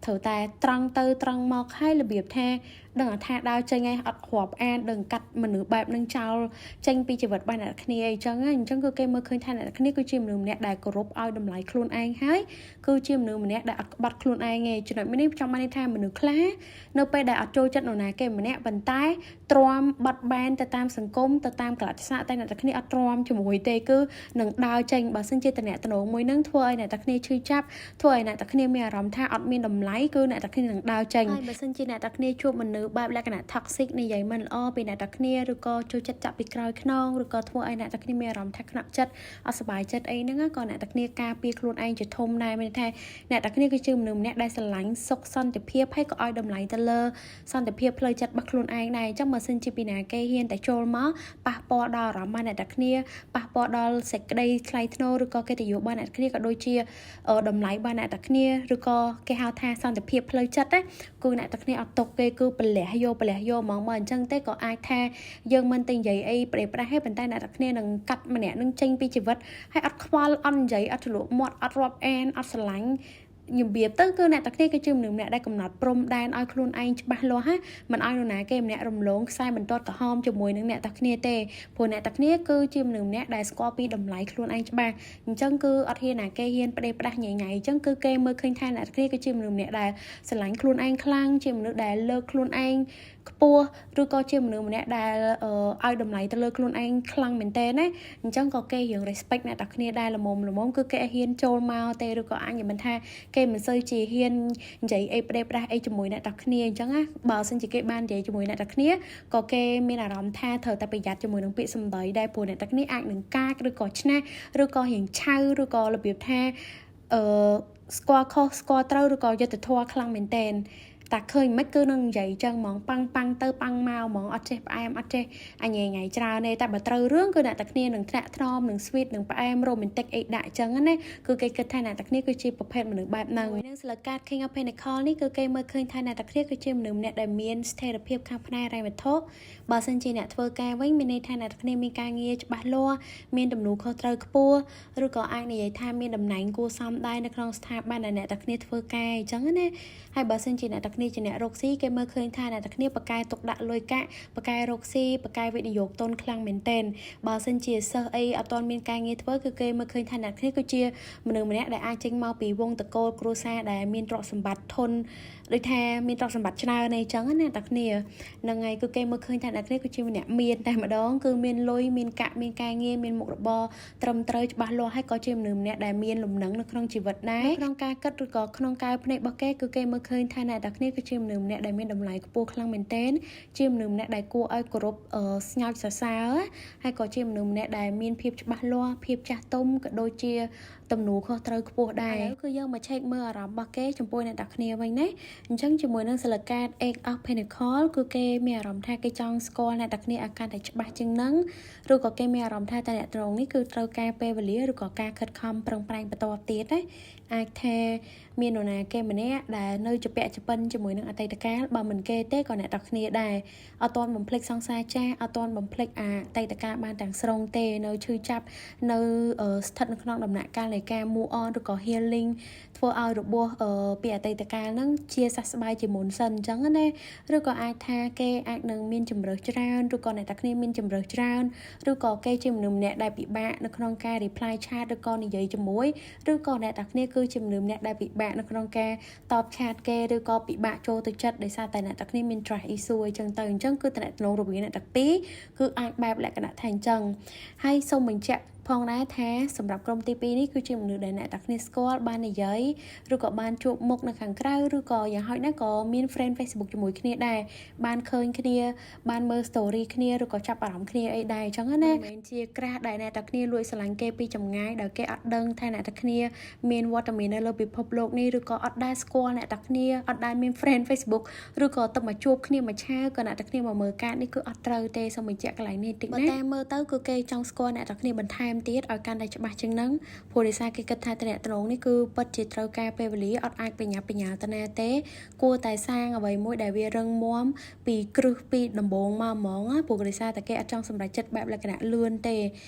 ាត្រូវតែត្រង់ទៅត្រង់មកហើយរបៀបថាដឹងថាដើរចេញឯងអត់រាប់អានដឹងកាត់មនុស្សបែបនឹងចោលចេញពីជីវិតរបស់អ្នកគ្នាអីចឹងអញ្ចឹងគឺគេមើលឃើញថាអ្នកគ្នាគឺជាមនុស្សម្នាក់ដែលគោរពឲ្យតម្លៃខ្លួនឯងហើយគឺជាមនុស្សម្នាក់ដែលអត់ក្បត់ខ្លួនឯងឯងចំណុចនេះចង់បានន័យថាមនុស្សខ្លះនៅពេលដែលអត់ចូលចិត្តនរណាគេម្នាក់ប៉ុន្តែទ្រាំបត់បែនទៅតាមសង្គមទៅតាមកលៈទេសៈតែអ្នកទាំងគ្នាអត់ទ្រាំជាមួយទេគឺនឹងដើរចេញបើសិនជាតំណតំណងមួយនឹងធ្វើឲ្យអ្នកទាំងគ្នាឈឺចាប់ធ្វើឲ្យអ្នកទាំងគ្នាមានអារម្មណ៍ថាអត់មានតម្លៃគឺអ្នកទាំងគ្នានឹងដើរចេញហើយបើសិនជាអ្នកទាំងគ្នាជួបមនុស្សបែបលក្ខណៈ toxic និយាយមិនល្អពីអ្នកទាំងគ្នាឬក៏ចូលចិត្តចាក់ពីក្រោយខ្នងឬក៏ធ្វើឲ្យអ្នកទាំងគ្នាមានអារម្មណ៍ថាខ្នក់ចិត្តអត់សប្បាយចិត្តអីហ្នឹងក៏អ្នកទាំងគ្នាការពារខ្លួនឯងជាធំដែរមានថាអ្នកទាំងគ្នាគឺជាមនុស្សម្នាក់ដែលស្រឡាញ់សុខសន្តិភាពហើយក៏ឲ្យតម្លៃទៅលើសន្តិភាពផ្លូវចិត្តរបស់ខ្លួនឯងដែរអញ្ចឹងបើសិនជាពីណាគេហ៊ានតែចូលមកប៉ះពាល់ដល់អារម្មណ៍របស់អ្នកទាំងគ្នាប៉ះពាល់ដល់សេចក្តីថ្លៃថ្នូរឬក៏កិត្តិយសរបស់អ្នកគ្នាក៏ដូចជាតម្លៃរបស់អ្នកទាំងគ្នាឬក៏គេហៅថាសន្តិភាពផ្លូវចិត្តណាគឺអ្នកទាំងគ្នាអត់ຕົកគេគឺប្រលះយកប្រលះយកហ្មងមកអញ្ចឹងទេក៏អាចថាយើងមិនទៅនិយាយអីប្រេប្រះទេប៉ុន្តែអ្នកទាំងគ្នានឹងកាត់ម្នាក់នឹងចេញពីជីវិតហើយអត់ខ្វល់អត់និយាយអត់ជ្រលក់មាត់អត់រាប់អានអត់ស្រឡាញ់របៀបទៅគឺអ្នកទាំងគ្នាគឺជាមនុស្សម្នាក់ដែលកំណត់ព្រំដែនឲ្យខ្លួនឯងច្បាស់លាស់ណាមិនឲ្យនរណាគេម្នាក់រំលងខ្សែបន្ទាត់ក្រហមជាមួយនឹងអ្នកទាំងគ្នាទេព្រោះអ្នកទាំងគ្នាគឺជាមនុស្សម្នាក់ដែលស្គាល់ពីតម្លៃខ្លួនឯងច្បាស់អញ្ចឹងគឺអត់ហ៊ានណាគេហ៊ានផ្ដេសផ្ដាស់ញ៉ៃញ៉ៃអញ្ចឹងគឺគេមើលឃើញថាអ្នកទាំងគ្នាគឺជាមនុស្សម្នាក់ដែលស្រឡាញ់ខ្លួនឯងខ្លាំងជាមនុស្សដែលលើកខ្លួនឯងខ្ពស់ឬក៏ជាមនុស្សម្នាក់ដែលឲ្យតម្លៃទៅលើខ្លួនឯងខ្លាំងមែនតើណាអញ្ចឹងក៏គេរៀង respect អ្នកទាំងគ្នាដែរល្មមល្មមគឺគេហ៊ានចូលមកទេឬក៏អញមិនថាគេមិនសូវជាហ៊ាននិយាយអីផ្ដេសផ្ដាស់អីជាមួយអ្នកទាំងគ្នាអញ្ចឹងណាបើសិនជាគេបាននិយាយជាមួយអ្នកទាំងគ្នាក៏គេមានអារម្មណ៍ថាត្រូវតែប្រយ័ត្នជាមួយនឹងពាក្យសម្ដីដែរព្រោះអ្នកទាំងគ្នាអាចនឹងកាចឬក៏ឆ្នះឬក៏រៀងឆៅឬក៏របៀបថាអឺស្គាល់ខុសស្គាល់ត្រូវឬក៏យុត្តិធម៌ខ្លាំងមែនតែនតែឃើញមិនគឺនឹងនិយាយចឹងហ្មងប៉ាំងប៉ាំងទៅប៉ាំងមកហ្មងអត់ចេះផ្អែមអត់ចេះអញញ៉ៃច្រើនទេតែបើត្រូវរឿងគឺអ្នកតែគ្នានឹងថ្នាក់ថ្នមនឹង sweet នឹងផ្អែម romantic អីដាក់ចឹងណាគឺគេគិតថាអ្នកតែគ្នាគឺជាប្រភេទមនុស្សបែបហ្នឹងនឹងស្លឹកកាត King of Pentacle នេះគឺគេមើលឃើញថាអ្នកតែគ្នាគឺជាមនុស្សម្នាក់ដែលមានស្ថិរភាពខាងផ្នែកហិរញ្ញវត្ថុបើសិនជាអ្នកធ្វើការវិញមានន័យថាអ្នកតែគ្នាមានការងារច្បាស់លាស់មានទំនួលខុសត្រូវខ្ពស់ឬក៏អាចនិយាយថាមានតំណែងគួរសមដែរនៅក្នុងស្ថាប័នដែលអ្នកតែគ្នាធ្វើការអញ្ចឹងណាហើយបើសិនជាអ្នកតែគ្នាជាអ្នករកស៊ីគេមើលឃើញថាអ្នកតែគ្នាបកកែទុកដាក់លុយកាក់បកកែរកស៊ីបកកែវិនិយោគទុនខ្លាំងមែនទែនបើសិនជាសិស្សអីអត់ទាន់មានការងារធ្វើគឺគេមើលឃើញថាអ្នកគ្នាគឺជាមនុស្សម្នាក់ដែលអាចចេញមកពីវងតកូលគ្រួសារដែលមានទ្រព្យសម្បត្តិធន ដូចថាមានទ្រព្យសម្បត្តិច្រើនអីចឹងណាតាគ្នាហ្នឹងហើយគឺគេមើលឃើញថាអ្នកគ្នាគឺជាម្នាក់មានតែម្ដងគឺមានលុយមានកាក់មានការងារមានមុខរបរត្រឹមត្រូវច្បាស់លាស់ហើយក៏ជាមនុស្សម្នាក់ដែលមានលំនឹងនៅក្នុងជីវិតដែរក្នុងការគិតឬក៏ក្នុងកាយភ្នែករបស់គេគឺគេមើលឃើញថាអ្នកតាគ្នាគឺជាមនុស្សម្នាក់ដែលមានតម្លៃខ្ពស់ខ្លាំងមែនទែនជាមនុស្សម្នាក់ដែលគួរឲ្យគោរពស្ងើចសរសើរហើយក៏ជាមនុស្សម្នាក់ដែលមានភាពច្បាស់លាស់ភាពចាស់ទុំក៏ដូចជាទំនួលខុសត្រូវខ្ពស់ដែរឥឡូវគឺយើងមកឆែកមើលអារម្មណ៍របស់គេចំពោះអ្នកតាគ្នាវិញណាអញ្ចឹងជាមួយនឹងសិលកាត Eight of Pentacle គឺគេមានអារម្មណ៍ថាគេចង់ស្គាល់អ្នកតាគ្នាឲ្យកាន់តែច្បាស់ជាងនឹងឬក៏គេមានអារម្មណ៍ថាតែអ្នកត្រង់នេះគឺត្រូវការពេលវេលាឬក៏ការខិតខំប្រឹងប្រែងបន្តទៀតណាអាចថាមាននរណាគេម្នាក់ដែលនៅជាពាក់ចពិនជាមួយនឹងអតីតកាលបើមិនគេទេក៏អ្នកតាគ្នាដែរអត់ទាន់បំភ្លេចសង្សារចាស់អត់ទាន់បំភ្លេចអាអតីតកាលបានទាំងស្រុងទេនៅឈឺចាប់នៅស្ថិតនៅក្នុងដំណាក់កាលនៃការ move on ឬក៏ healing ធ្វើឲ្យរបួសពីអតីតកាលហ្នឹងជាសះស្បើយជាមុនសិនអញ្ចឹងណាឬក៏អាចថាគេអាចនឹងមានជំរើសច្រើនឬក៏អ្នកតាគ្នាមានជំរើសច្រើនឬក៏គេជាមនុស្សម្នាក់ដែលពិបាកនៅក្នុងការ reply chat ឬក៏និយាយជាមួយឬក៏អ្នកតាគ្នាគឺជាមនុស្សម្នាក់ដែលពិបាកនៅក្នុងការតប chat គេឬក៏ពិបាកចូលទៅចិត្តដោយសារតែអ្នកតាគ្នាមាន trust issue អញ្ចឹងទៅអញ្ចឹងគឺតំណងរវាងអ្នកតាពីរគឺអាចបែបលក្ខណៈថាអញ្ចឹងហើយសូមបញ្ជាក់ផងដែរថាសម្រាប់ក្រុមទី2នេះគឺជាមនុស្សដែលអ្នកតាគ្នាស្គាល់បាននិយាយឬក៏បានជួបមុខនៅខាងក្រៅឬក៏យ៉ាងហោចណាស់ក៏មាន friend Facebook ជាមួយគ្នាដែរបានឃើញគ្នាបានមើល story គ្នាឬក៏ចាប់អារម្មណ៍គ្នាអីដែរអញ្ចឹងណាមិនមែនជា crush ដែលអ្នកតាគ្នាលួចស្រឡាញ់គេពីចម្ងាយដោយគេអត់ដឹងថាអ្នកតាគ្នាមានវត្តមាននៅលើពិភពលោកនេះឬក៏អត់ដែលស្គាល់អ្នកតាគ្នាអត់ដែលមាន friend Facebook ឬក៏ទៅមកជួបគ្នាមួយឆាវក៏អ្នកតាគ្នាមកមើលកាតនេះគឺអត់ត្រូវទេសូមបញ្ជាក់កន្លែងនេះតិចណាតែមើលទៅគឺគេចង់ស្គាល់អ្នកតាគ្នាបន្ថែមទៀតឲ្យកាន់តែច្បាស់ជាងហ្នឹងព្រោះដោយសារគេគិតថាតំណត្រងនេះគឺពិតជាត្រូវការពេលវេលាអត់អាចបញ្ញាបញ្ញាទៅណាទេគួរតែសាងអ្វីមួយដែលវារឹងមាំពីគ្រឹះពីដំបូងមកហ្មងណាព្រោះដោយសារតែគេអត់ចង់សម្រេចចិត្តបែបលក្ខណៈលឿនទេ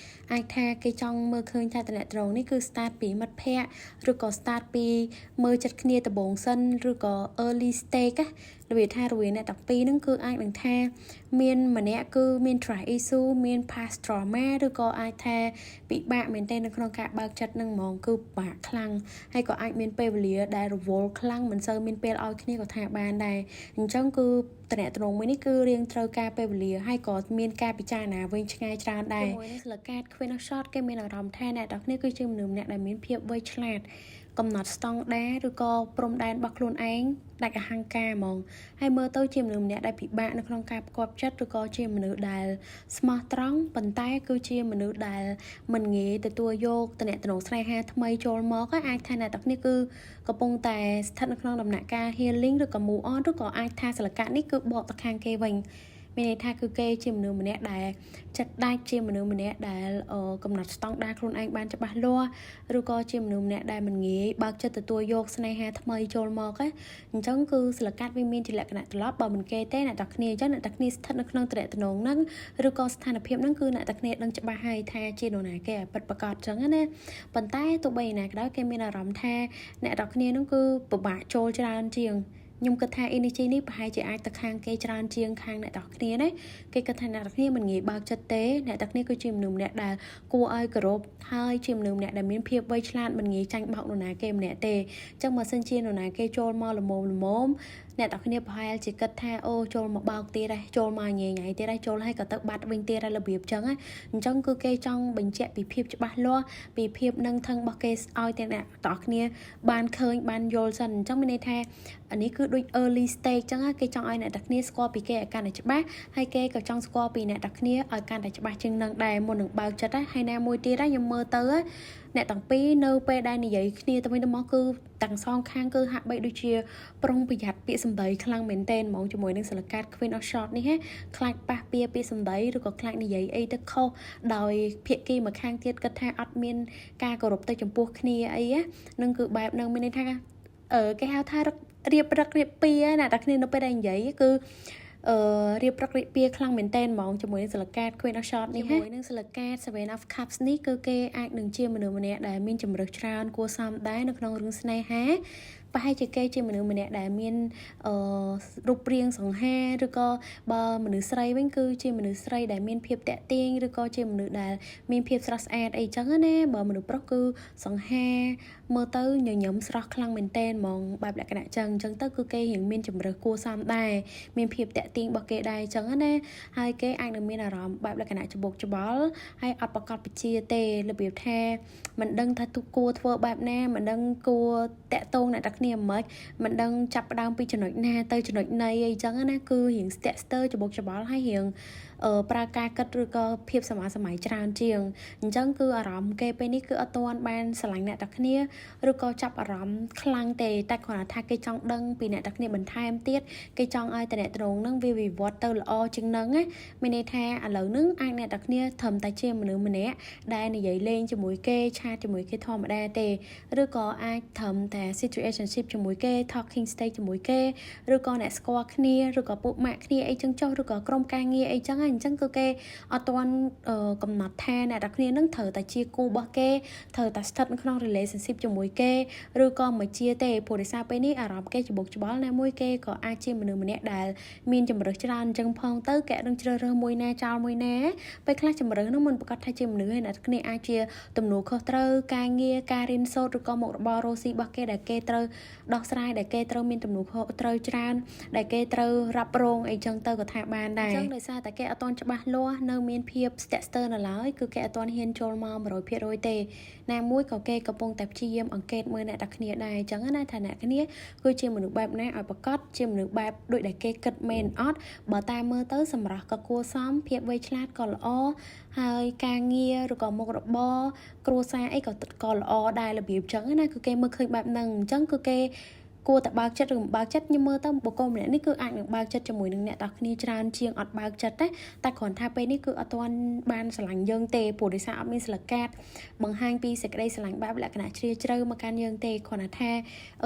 អាចថាគេចង់មើលឃើញថាតំណត្រងនេះគឺ start ពីមិត្តភ័ក្តិឬក៏ start ពីមើលចិត្តគ្នាដំបូងសិនឬក៏ early stage ណារបៀបថារវាងអ្នកទាំងពីរហ្នឹងគឺអាចនឹងថាមានម្នាក់គឺមាន trust issue មាន past trauma ឬក៏អាចថាពិបាកមែនទែននៅក្នុងការបើកចិត្តនឹងហ្មងគឺពិបាកខ្លាំងហើយក៏អាចមានពេលវេលាដែលរវល់ខ្លាំងមិនសូវមានពេលឲ្យគ្នាក៏ថាបានដែរអញ្ចឹងគឺតំណតំណងមួយនេះគឺរៀងត្រូវការពេលវេលាហើយក៏មានការពិចារណាវិញឆ្ងាយច្រើនដែរជាមួយនឹងស្លឹកកាត Queen of Swords គេមានអារម្មណ៍ថាអ្នកទាំងគ្នាគឺជាមនុស្សម្នាក់ដែលមានភាពវៃឆ្លាតកំណត់ស្តង់ដារឬក៏ព្រំដែនរបស់ខ្លួនឯងដាច់អហង្ការហ្មងហើយមើលទៅជាមនុស្សម្នាក់ដែលពិបាកនៅក្នុងការផ្គាប់ចិត្តឬក៏ជាមនុស្សដែលស្មោះត្រង់ប៉ុន្តែគឺជាមនុស្សដែលមិនងាយទទួលយកតំណតំណងស្នេហាថ្មីចូលមកអាចថាអ្នកទាំងនេះគឺកំពុងតែស្ថិតនៅក្នុងដំណាក់កាល healing ឬក៏ move on ឬក៏អាចថាសិលកៈនេះគឺបកទៅខាងគេវិញមានន័យថាគឺគេជាមនុស្សម្នាក់ដែលចិត្តដាច់ជាមនុស្សម្នាក់ដែលកំណត់ស្តង់ដារខ្លួនឯងបានច្បាស់លាស់ឬក៏ជាមនុស្សម្នាក់ដែលមិនងាយបើកចិត្តទទួលយកស្នេហាថ្មីចូលមកណាអញ្ចឹងគឺស្លកាត់វាមានជាលក្ខណៈត្រឡប់បើមិនគេទេអ្នកតាគ្នាអញ្ចឹងអ្នកតាគ្នាស្ថិតនៅក្នុងតំណតំណងហ្នឹងឬក៏ស្ថានភាពហ្នឹងគឺអ្នកតាគ្នាដឹងច្បាស់ហើយថាជានរណាគេឲ្យពិតប្រាកដអញ្ចឹងណាប៉ុន្តែទោះបីណាក៏ដោយគេមានអារម្មណ៍ថាអ្នកតាគ្នាហ្នឹងគឺពិបាកចូលច្រើនជាងខ្ញុំគិតថា energy នេះប្រហែលជាអាចទៅខាងគេច្រើនជាងខាងអ្នកទាំងគ្នាណាគេគិតថាអ្នកទាំងគ្នាមិនងាយបើកចិត្តទេអ្នកទាំងគ្នាគឺជាមនុស្សម្នាក់ដែលគួរឲ្យគោរពហើយជាមនុស្សម្នាក់ដែលមានភាពវៃឆ្លាតមិនងាយចាញ់បោកនរណាគេម្នាក់ទេអញ្ចឹងបើសិនជានរណាគេចូលមកល្មមល្មមអ្នកទាំងគ្នាប្រហែលជាគិតថាអូចូលមកបោកទៀតហើយចូលមកញ៉ៃញ៉ៃទៀតហើយចូលហើយក៏ទៅបាត់វិញទៀតហើយរបៀបអញ្ចឹងណាអញ្ចឹងគឺគេចង់បញ្ជាក់ពីភាពច្បាស់លាស់ពីភាពនឹងថឹងរបស់គេឲ្យទាំងអ្នកទាំងគ្នាបានឃើញបានយល់សិនអញ្ចឹងមានន័យថាអានេះគឺដូច early stage ចឹងគេចង់ឲ្យអ្នកទាំងគ្នាស្គាល់ពីគេឲ្យកាន់តែច្បាស់ហើយគេក៏ចង់ស្គាល់ពីអ្នកទាំងគ្នាឲ្យកាន់តែច្បាស់ជាងនឹងដែរមុននឹងបើកចិត្តហើយណាមួយទៀតខ្ញុំមើលទៅអ្នកទាំងពីរនៅពេលដែលនិយាយគ្នាទៅវិញទៅមកគឺទាំងសងខាងគឺហាក់បីដូចជាប្រុងប្រយ័ត្នពាក្យសម្ដីខ្លាំងមែនទែនហ្មងជាមួយនឹងសិលកាត Queen of Swords នេះហ៎ខ្លាចប៉ះពៀពាក្យសម្ដីឬក៏ខ្លាចនិយាយអីទៅខុសដោយភាគីម្ខាងទៀតគិតថាអត់មានការគោរពទៅចំពោះគ្នាអីណានឹងគឺបែបនឹងមានន័យថាអឺគេហៅថារៀបរឹករៀបពីណាតែគ្នានៅពេលដែលនិយាយគឺអឺរៀបរឹករៀបពីខ្លាំងមែនតែនហ្មងជាមួយនឹងសិលកាត Queen of Swords នេះជាមួយនឹងសិលកាត Seven of Cups នេះគឺគេអាចនឹងជាមនុស្សម្នាក់ដែលមានជំរើសច្រើនគួរសមដែរនៅក្នុងរឿងស្នេហាប្រហែលជាគេជាមនុស្សម្នាក់ដែលមានអឺរូបរាងសង្ហាឬក៏បើមនុស្សស្រីវិញគឺជាមនុស្សស្រីដែលមានភាពតាក់ទាញឬក៏ជាមនុស្សដែលមានភាពស្រស់ស្អាតអីចឹងណាបើមនុស្សប្រុសគឺសង្ហា មើលទៅញញឹមស្រស់ខ្លាំងមែនទែនហ្មងបែបលក្ខណៈចឹងអញ្ចឹងទៅគឺគេរៀងមានជំរើសគួរសមដែរមានភាពតាក់ទាញរបស់គេដែរអញ្ចឹងណាហើយគេអាចនឹងមានអារម្មណ៍បែបលក្ខណៈច្បុកច្បល់ហើយអត់ប្រកបពជាទេរបៀបថាមិនដឹងថាទុគួរធ្វើបែបណាមិនដឹងគួរតាក់ទងអ្នកទាំងគ្នាមិនមិនដឹងចាប់ផ្ដើមពីចំណុចណាទៅចំណុចណីអីចឹងណាគឺរៀងស្ទាក់ស្ទើរច្បុកច្បល់ហើយរៀងប្រើការគិតឬក៏ភាពសម័យសម័យច្រើនជាងអញ្ចឹងគឺអារម្មណ៍គេពេលនេះគឺអត់ទាន់បានស្រឡាញ់អ្នកទាំងគ្នាឬក៏ចាប់អារម្មណ៍ខ្លាំងទេតែគ្រាន់តែថាគេចង់ដឹងពីអ្នកទាំងគ្នាបន្ថែមទៀតគេចង់ឲ្យតំណត្រងនឹងវាវិវត្តទៅល្អជាងនឹងណាមានន័យថាឥឡូវនឹងអាចអ្នកទាំងគ្នាត្រឹមតែជាមនុស្សម្នាក់ដែលនិយាយលេងជាមួយគេchat ជាមួយគេធម្មតាទេឬក៏អាចត្រឹមតែ situationship ជាមួយគេ talking stage ជាមួយគេឬក៏អ្នកស្គាល់គ្នាឬក៏ពួកម៉ាក់គ្នាអីចឹងចុះឬក៏ក្រុមការងារអីចឹងអញ្ចឹងគឺគេអត់ទាន់កំណត់ថាអ្នកទាំងគ្នានឹងត្រូវតែជាគូរបស់គេត្រូវតែស្ថិតនៅក្នុង relationship ជាមួយគេឬក៏មិនជាទេព្រោះដោយសារពេលនេះអារម្មណ៍គេច្បុកច្បល់ណាមួយគេក៏អាចជាមនុស្សម្នាក់ដែលមានជំរើសច្រើនអញ្ចឹងផងទៅគេនឹងជ្រើសរើសមួយណាចោលមួយណាពេលខ្លះជំរើសនោះមិនប្រកាសថាជាមនុស្សទេអ្នកគ្នាអាចជាទំនួលខុសត្រូវការងារការរៀនសូត្រឬក៏មុខរបររស់ស៊ីរបស់គេដែលគេត្រូវដោះស្រាយដែលគេត្រូវមានទំនួលខុសត្រូវច្រើនដែលគេត្រូវរ៉ាប់រងអីចឹងទៅក៏ថាបានដែរអញ្ចឹងដោយសារតែគេអត់ទាន់ច្បាស់លាស់នៅមានភាពស្ទាក់ស្ទើរនៅឡើយគឺគេអត់ទាន់ហ៊ានចូលមក100%ទេណាមួយក៏គេកំពុងតែព្យាយាមអង្កេតមើលអ្នកតាគ្នាដែរអញ្ចឹងណាថាអ្នកគ្នាគឺជាមនុស្សបែបណាឲ្យប្រកាសជាមនុស្សបែបដូចដែលគេគិតមែនអត់បើតែមើលទៅសម្រាប់ក៏គួរសមភាពវៃឆ្លាតក៏ល្អហើយការងារឬក៏មុខរបរគ្រួសារអីក៏ក៏ល្អដែររបៀបអញ្ចឹងណាគឺគេមើលឃើញបែបហ្នឹងអញ្ចឹងគឺគេគួរតែបើកចិត្តឬមិនបើកចិត្តខ្ញុំមើលទៅបុគ្គលម្នាក់នេះគឺអាចនឹងបើកចិត្តជាមួយនឹងអ្នកទាំងគ្នាច្រើនជាងអត់បើកចិត្តទេតែគ្រាន់ថាពេលនេះគឺអត់ទាន់បានស្រឡាញ់យើងទេព្រោះដោយសារអត់មានស្លឹកកាតបង្ហាញពីសេចក្តីស្រឡាញ់បែបលក្ខណៈជ្រាលជ្រៅមកកាន់យើងទេគ្រាន់តែថា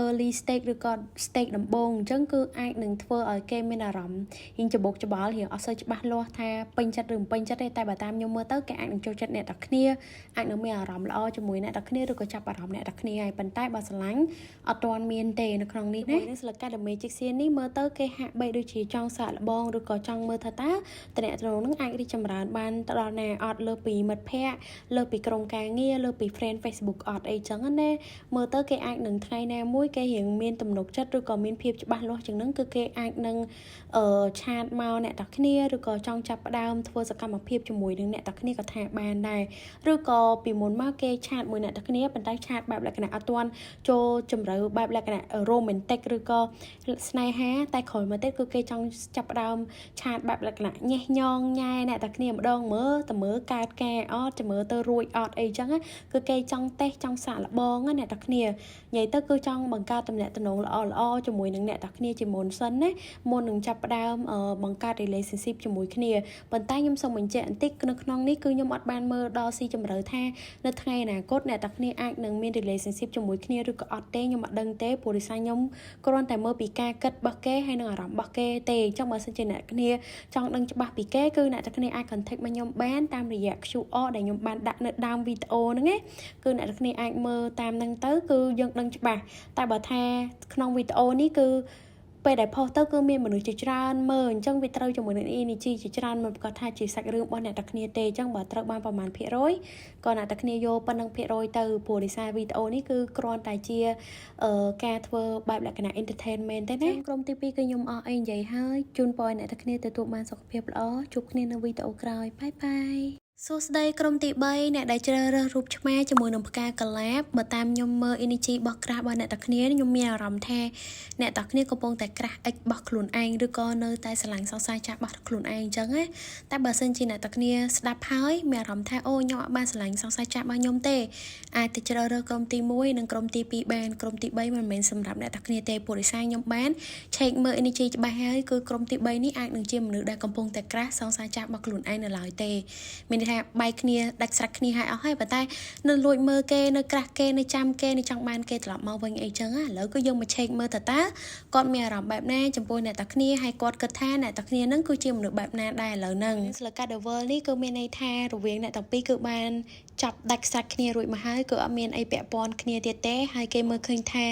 early stage ឬក៏ stage ដំបូងអញ្ចឹងគឺអាចនឹងធ្វើឲ្យគេមានអារម្មណ៍រៀងច្បុកច្បល់រៀងអត់សូវច្បាស់លាស់ថាពេញចិត្តឬមិនពេញចិត្តទេតែបើតាមខ្ញុំមើលទៅគេអាចនឹងចូលចិត្តអ្នកទាំងគ្នាអាចនឹងមានអារម្មណ៍ល្អជាមួយអ្នកទាំងគ្នាឬក៏ចាប់អារម្មណ៍អ្នកទាំងគ្នាហើយប៉ុន្តែបើស្រឡាញ់អត់ទាន់មានទេនៅក្នុងនេះណានឹងស្លឹកកា The Magician នេះមើលទៅគេហាក់បីដូចជាចង់សាកល្បងឬក៏ចង់មើលថាតើតំណែងនឹងអាចរីកចម្រើនបានទៅដល់ណាអត់លើពីមិត្តភ័ក្តិលើពីក្រុមការងារលើពី friend Facebook អត់អីចឹងណាមើលទៅគេអាចនឹងថ្ងៃណាមួយគេរៀងមានទំនុកចិត្តឬក៏មានភាពច្បាស់លាស់ជាងនឹងគឺគេអាចនឹងអឺ chat មកអ្នកទាំងគ្នាឬក៏ចង់ចាប់ផ្ដើមធ្វើសកម្មភាពជាមួយនឹងអ្នកទាំងគ្នាក៏ថាបានដែរឬក៏ពីមុនមកគេ chat មួយអ្នកទាំងគ្នាប៉ុន្តែ chat បែបលក្ខណៈអត់ទាន់ចូលជម្រៅបែបលក្ខណៈ romantic ឬក៏ស្នេហាតែក្រោយមកទៀតគឺគេចង់ចាប់ផ្ដើម chat បែបលក្ខណៈញេះញងញ៉ែអ្នកទាំងគ្នាម្ដងមើលតើមើលកើតការអត់ចាំមើលទៅរួចអត់អីចឹងគឺគេចង់តេស្តចង់សាកល្បងណាអ្នកទាំងគ្នានិយាយទៅគឺចង់បង្កើតទំនាក់ទំនងល្អល្អជាមួយនឹងអ្នកទាំងគ្នាជាមុនសិនណាមុននឹងចាប់ផ្ដើមបង្កើត relationship ជាមួយគ្នាប៉ុន្តែខ្ញុំសូមបញ្ជាក់បន្តិចនៅក្នុងនេះគឺខ្ញុំអត់បានមើលដល់ស៊ីជម្រៅថានៅថ្ងៃអនាគតអ្នកទាំងគ្នាអាចនឹងមាន relationship ជាមួយគ្នាឬក៏អត់ទេខ្ញុំអត់ដឹងទេព្រោះដោយសារខ្ញុំគ្រាន់តែមើលពីការគិតរបស់គេហើយនិងអារម្មណ៍របស់គេទេអញ្ចឹងបើសិនជាអ្នកគ្នាចង់ដឹងច្បាស់ពីគេគឺអ្នកទាំងគ្នាអាច contact មកខ្ញុំបានតាមរយៈ QR ដែលខ្ញុំបានដាក់នៅដើមវីដេអូហ្នឹងណាគឺអ្នកទាំងគ្នាអាចមើលតាមហ្នឹងទៅគឺយើងដឹងច្បាស់តែបើថាក្នុងវីដេអូនេះគឺពេលដែល post ទៅគឺមានមនុស្សជាច្រើនមើលអញ្ចឹងវាត្រូវជាមួយនឹង energy ជាច្រើនមិនប្រកាសថាជាសាច់រឿងរបស់អ្នកទាំងគ្នាទេអញ្ចឹងបើត្រូវបានប្រមាណភាគរយក៏អ្នកទាំងគ្នាយកប៉ុណ្ណឹងភាគរយទៅព្រោះដោយសារវីដេអូនេះគឺគ្រាន់តែជាការធ្វើបែបលក្ខណៈ entertainment ទេណាក្រុមទី2គឺខ្ញុំអស់អីនិយាយហើយជូនពរឲ្យអ្នកទាំងគ្នាទទួលបានសុខភាពល្អជួបគ្នានៅវីដេអូក្រោយ bye bye សួស្តីក្រុមទី3អ្នកដែលជ្រើសរើសរូបឆ្មាជាមួយនឹងផ្កាកលាបបើតាមខ្ញុំមើល energy របស់ crush របស់អ្នកទាំងគ្នាខ្ញុំមានអារម្មណ៍ថាអ្នកទាំងគ្នាកំពុងតែ crush ex របស់ខ្លួនឯងឬក៏នៅតែស្រឡាញ់សង្សារចាស់របស់ខ្លួនឯងអញ្ចឹងណាតែបើសិនជាអ្នកទាំងគ្នាស្ដាប់ហើយមានអារម្មណ៍ថាអូខ្ញុំអត់បានស្រឡាញ់សង្សារចាស់របស់ខ្ញុំទេអាចទៅជ្រើសរើសក្រុមទី1និងក្រុមទី2បានក្រុមទី3មិនមែនសម្រាប់អ្នកទាំងគ្នាទេព្រោះដោយសារខ្ញុំបានឆែកមើល energy ច្បាស់ហើយគឺក្រុមទី3នេះអាចនឹងជាមនុស្សដែលកំពុងតែ crush សង្សារចាស់របស់ខ្លួនឯងនៅឡើយទេមានន័យថាបែកគ្នាដាច់ស្រេចគ្នាហើយអស់ហើយប៉ុន្តែនៅលួចមើលគេនៅ crush គេនៅចាំគេនៅចង់បានគេត្រឡប់មកវិញអីចឹងឥឡូវគឺយើងមកឆែកមើលតើតើគាត់មានអារម្មណ៍បែបណាចំពោះអ្នកតាគ្នាហើយគាត់គិតថាអ្នកតាគ្នានឹងគឺជាមនុស្សបែបណាដែរឥឡូវហ្នឹងស្លឹកកា The World នេះគឺមានន័យថារវាងអ្នកទាំងពីរគឺបាន ចាប់ដាច់ខ្សាច់គ្នារួចមកហើយគឺអត់មានអីពាក់ព័ន្ធគ្នាទៀតទេហើយគេមើលឃើញថា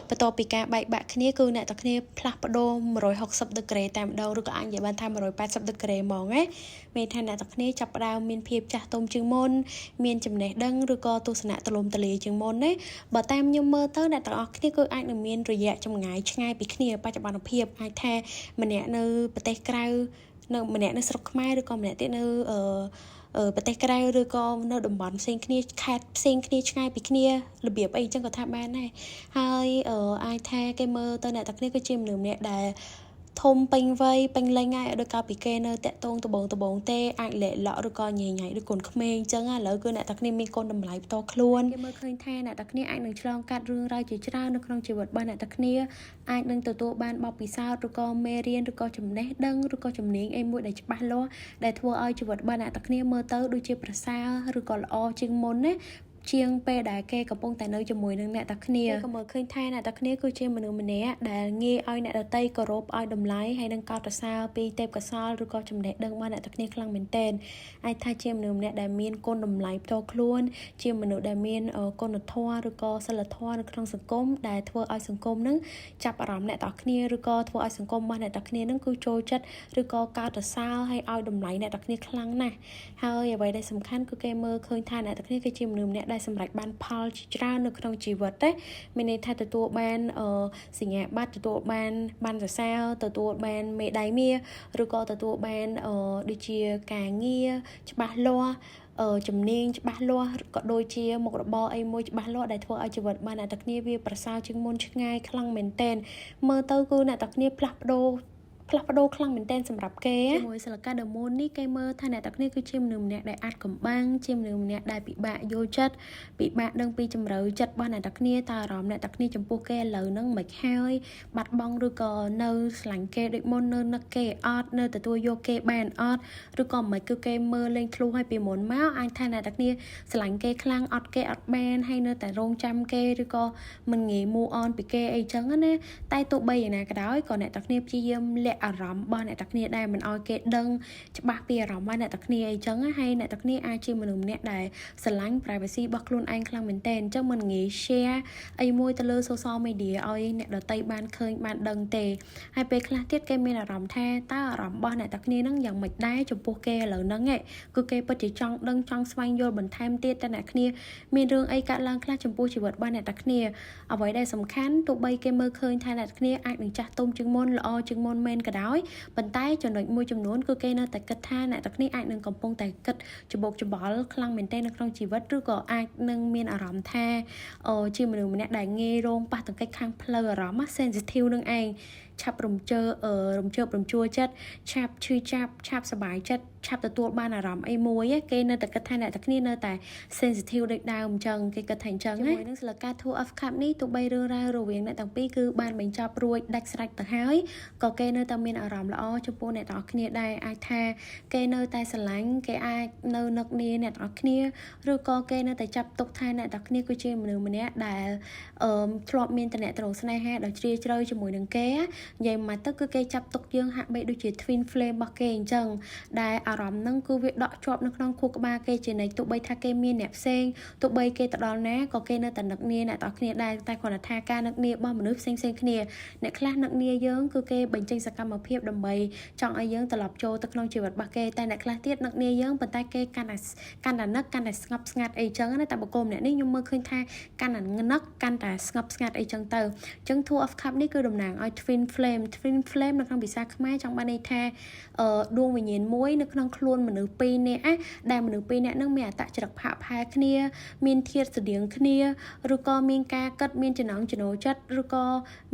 បន្ទាប់ពីការបែកបាក់គ្នាគឺអ្នកទាំងគ្នាផ្លាស់ប្ដូរ160ដឺក្រេតែម្ដងឬក៏អាចនិយាយបានថា180ដឺក្រេហ្មងណាមានថាអ្នកទាំងគ្នាចាប់ផ្ដើមមានភាពចាស់ទុំជាងមុនមានចំណេះដឹងឬក៏ទស្សនៈទូលំទូលាយជាងមុនណាបើតាមខ្ញុំមើលទៅអ្នកទាំងអស់គ្នាគឺអាចនឹងមានរយៈចម្ងាយឆ្ងាយពីគ្នាបច្ចុប្បន្នភាពអាចថាម្នាក់នៅប្រទេសក្រៅនៅម្នាក់នៅស្រុកខ្មែរឬក៏ម្នាក់ទៀតនៅអឺប្រទេសក្រៅឬក៏នៅតំបន់ផ្សេងគ្នាខេត្តផ្សេងគ្នាឆ្ងាយពីគ្នារបៀបអីចឹងក៏ថាបានដែរហើយអាចថាគេមើលទៅអ្នកទាំងគ្នាគឺជាមនុស្សម្នាក់ដែលធំពេញវ័យពេញលេញហើយដូចកាលពីគេនៅតាក់ទងដបងដបងទេអាចលាក់លក់ឬក៏ញ៉ៃញ៉ៃដូចកូនក្មេងអញ្ចឹងឥឡូវគឺអ្នកទាំងគ្នាមានកូនតម្លៃផ្ទាល់ខ្លួនគេមើលឃើញថាអ្នកទាំងគ្នាអាចនឹងឆ្លងកាត់រឿងរ៉ាវជាច្រើននៅក្នុងជីវិតរបស់អ្នកទាំងគ្នាអាចនឹងទទួលបានបទពិសោធន៍ឬក៏មេរៀនឬក៏ចំណេះដឹងឬក៏ជំនាញអីមួយដែលច្បាស់លាស់ដែលធ្វើឲ្យជីវិតរបស់អ្នកទាំងគ្នាមើលទៅដូចជាប្រសើរឬក៏ល្អជាងមុនណាជាងពេលដែលគេកំពុងតែនៅជាមួយនឹងអ្នកតាគ្នាក៏មើលឃើញថាអ្នកតាគ្នាគឺជាមនុស្សម្នាក់ដែលងាយឲ្យអ្នកដទៃគោរពឲ្យតម្លៃហើយនឹងកោតសរសើរពីទេពកោសល្យឬក៏ចំណេះដឹងរបស់អ្នកតាគ្នាខ្លាំងមែនទែនអាចថាជាមនុស្សម្នាក់ដែលមានគុណតម្លៃផ្ទាល់ខ្លួនជាមនុស្សដែលមានគុណធម៌ឬក៏សិលធម៌នៅក្នុងសង្គមដែលធ្វើឲ្យសង្គមនឹងចាប់អារម្មណ៍អ្នកតាគ្នាឬក៏ធ្វើឲ្យសង្គមរបស់អ្នកតាគ្នានឹងគឺចូលចិត្តឬក៏កោតសរសើរហើយឲ្យតម្លៃអ្នកតាគ្នាខ្លាំងណាស់ហើយអ្វីដែលសំខាន់គឺគេមើលឃើញថាអ្នកតាគ្នាគឺជាមនុស្សម្នាក់ដែលសម្រេចបានផលជាច្រើននៅក្នុងជីវិតទេមានន័យថាទទួលបានសញ្ញាបត្រទទួលបានបានសរសើរទទួលបានមេដាយមាសឬក៏ទទួលបានដូចជាការងារច្បាស់លាស់ជំនាញច្បាស់លាស់ក៏ដូចជាមុខរបរអីមួយច្បាស់លាស់ដែលធ្វើឲ្យជីវិតបានអ្នកទាំងគ្នាវាប្រសើរជាងមុនឆ្ងាយខ្លាំងមែនទែនមើលទៅគឺអ្នកទាំងគ្នាផ្លាស់ប្ដូរផ្លាស់ប្ដូរខ្លាំងមែនទែនសម្រាប់គេជាមួយសិលកា The Moon នេះគេមើលថាអ្នកទាំងគ្នាគឺជាមនុស្សម្នាក់ដែលអាចកំបាំងជាមនុស្សម្នាក់ដែលពិបាកយល់ចិត្តពិបាកដឹងពីជំរឿចិត្តរបស់អ្នកទាំងគ្នាតើអារម្មណ៍អ្នកទាំងគ្នាចំពោះគេឥឡូវហ្នឹងមិនហើយបាត់បង់ឬក៏នៅស្រឡាញ់គេដូចមុននៅនឹកគេអត់នៅទទួលយកគេបានអត់ឬក៏មិនគឺគេមើលលេងធ្លុះឲ្យពីមុនមកអាចថាអ្នកទាំងគ្នាស្រឡាញ់គេខ្លាំងអត់គេអត់បានហើយនៅតែរងចាំគេឬក៏មិនងាយ move on ពីគេអីចឹងណាតែទោះបីយ៉ាងណាក៏ដោយក៏អ្នកទាំងគ្នាព្យាយាមលាក់អារម្មណ៍របស់អ្នកទាំងគ្នាដែរមិនឲ្យគេដឹងច្បាស់ពីអារម្មណ៍របស់អ្នកទាំងគ្នាអីចឹងហើយអ្នកទាំងគ្នាអាចជាមនុស្សម្នាក់ដែលស្រឡាញ់ privacy របស់ខ្លួនឯងខ្លាំងមែនទែនអញ្ចឹងមិនងាយ share អីមួយទៅលើ social media ឲ្យអ្នកដទៃបានឃើញបានដឹងទេហើយពេលខ្លះទៀតគេមានអារម្មណ៍ថាតើអារម្មណ៍របស់អ្នកទាំងគ្នានឹងយ៉ាងម៉េចដែរចំពោះគេឥឡូវហ្នឹងគឺគេពិតជាចង់ដឹងចង់ស្វែងយល់បន្ថែមទៀតតើអ្នកគ្នាមានរឿងអីកើតឡើងខ្លះចំពោះជីវិតរបស់អ្នកទាំងគ្នាអ្វីដែលសំខាន់ទោះបីគេមើលឃើញថាអ្នកគ្នាអាចនឹងចាស់ទុំជាងមុនល្អជាងមុនមែនក៏ដោយប៉ុន្តែចំណុចមួយចំនួនគឺគេនៅតែគិតថាអ្នកទាំងគ្នាអាចនឹងកំពុងតែគិតច្បោកច្បល់ខ្លាំងមែនទែននៅក្នុងជីវិតឬក៏អាចនឹងមានអារម្មណ៍ថាជាមនុស្សម្នាក់ដែលងាយរងប៉ះទង្គិចខាងផ្លូវអារម្មណ៍ sensitive នឹងឯងឆាប់រំជើរំជើបរំជួលចិត្តឆាប់ឈឺចាប់ឆាប់សប្បាយចិត្តឆាប់ទទួលបានអារម្មណ៍អីមួយគេនៅតែគិតថាអ្នកទាំងគ្នានៅតែ sensitive ដូចដើមអញ្ចឹងគេគិតថាអញ្ចឹងណាជាមួយនឹងស្លឹកកា Two of Cup នេះទោះបីរឿងរ៉ាវរវាងអ្នកទាំងពីរគឺបានបញ្ចប់រួចដាច់ស្រេចទៅហើយក៏គេនៅតែមានអារម្មណ៍ល្អចំពោះអ្នកទាំងអស់គ្នាដែរអាចថាគេនៅតែស្រឡាញ់គេអាចនៅនឹកនាអ្នកទាំងអស់គ្នាឬក៏គេនៅតែចាប់ទុកថាអ្នកទាំងគ្នាគឺជាមនុស្សម្នាក់ដែលអឺធ្លាប់មានតំណែងស្នេហាដ៏ជ្រាលជ្រៅជាមួយនឹងគេនិយាយមកទៅគឺគេចាប់ទុកយើងហាក់បីដូចជា twin flame របស់គេអញ្ចឹងដែលអារម្មណ៍ហ្នឹងគឺវាដក់ជាប់នៅក្នុងខួរក្បាលគេជានិច្ចទោះបីថាគេមានអ្នកផ្សេងទោះបីគេទៅដល់ណាក៏គេនៅតែនឹកនាអ្នកទាំងគ្នាដែរតែគ្រាន់តែថាការនឹកនារបស់មនុស្សផ្សេងផ្សេងគ្នាអ្នកខ្លះនឹកនាយើងគឺគេបញ្ចេញសកម្មភាពដើម្បីចង់ឲ្យយើងត្រឡប់ចូលទៅក្នុងជីវិតរបស់គេតែអ្នកខ្លះទៀតនឹកនាយើងប៉ុន្តែគេកាន់តែកាន់តែនឹកកាន់តែស្ងប់ស្ងាត់អីចឹងណាតែបុគ្គលម្នាក់នេះខ្ញុំមើលឃើញថាកាន់តែនឹកកាន់តែស្ងប់ស្ងាត់អីចឹងទៅអញ្ចឹង Two of Cup នេះគឺតំណាងឲ្យ twin flame twin flame នៅក្នុងភាសាខ្មែរចង់បានន័យថាដួងវិញ្ញាណមួយនៅក្នុងខ្លួនមនុស្សពីរនាក់ដែលមនុស្សពីរនាក់នឹងមានអត្តចរិតផាកផែគ្នាមានធាតុស្រដៀងគ្នាឬក៏មានការគិតមានចំណងចំណូលចិត្តឬក៏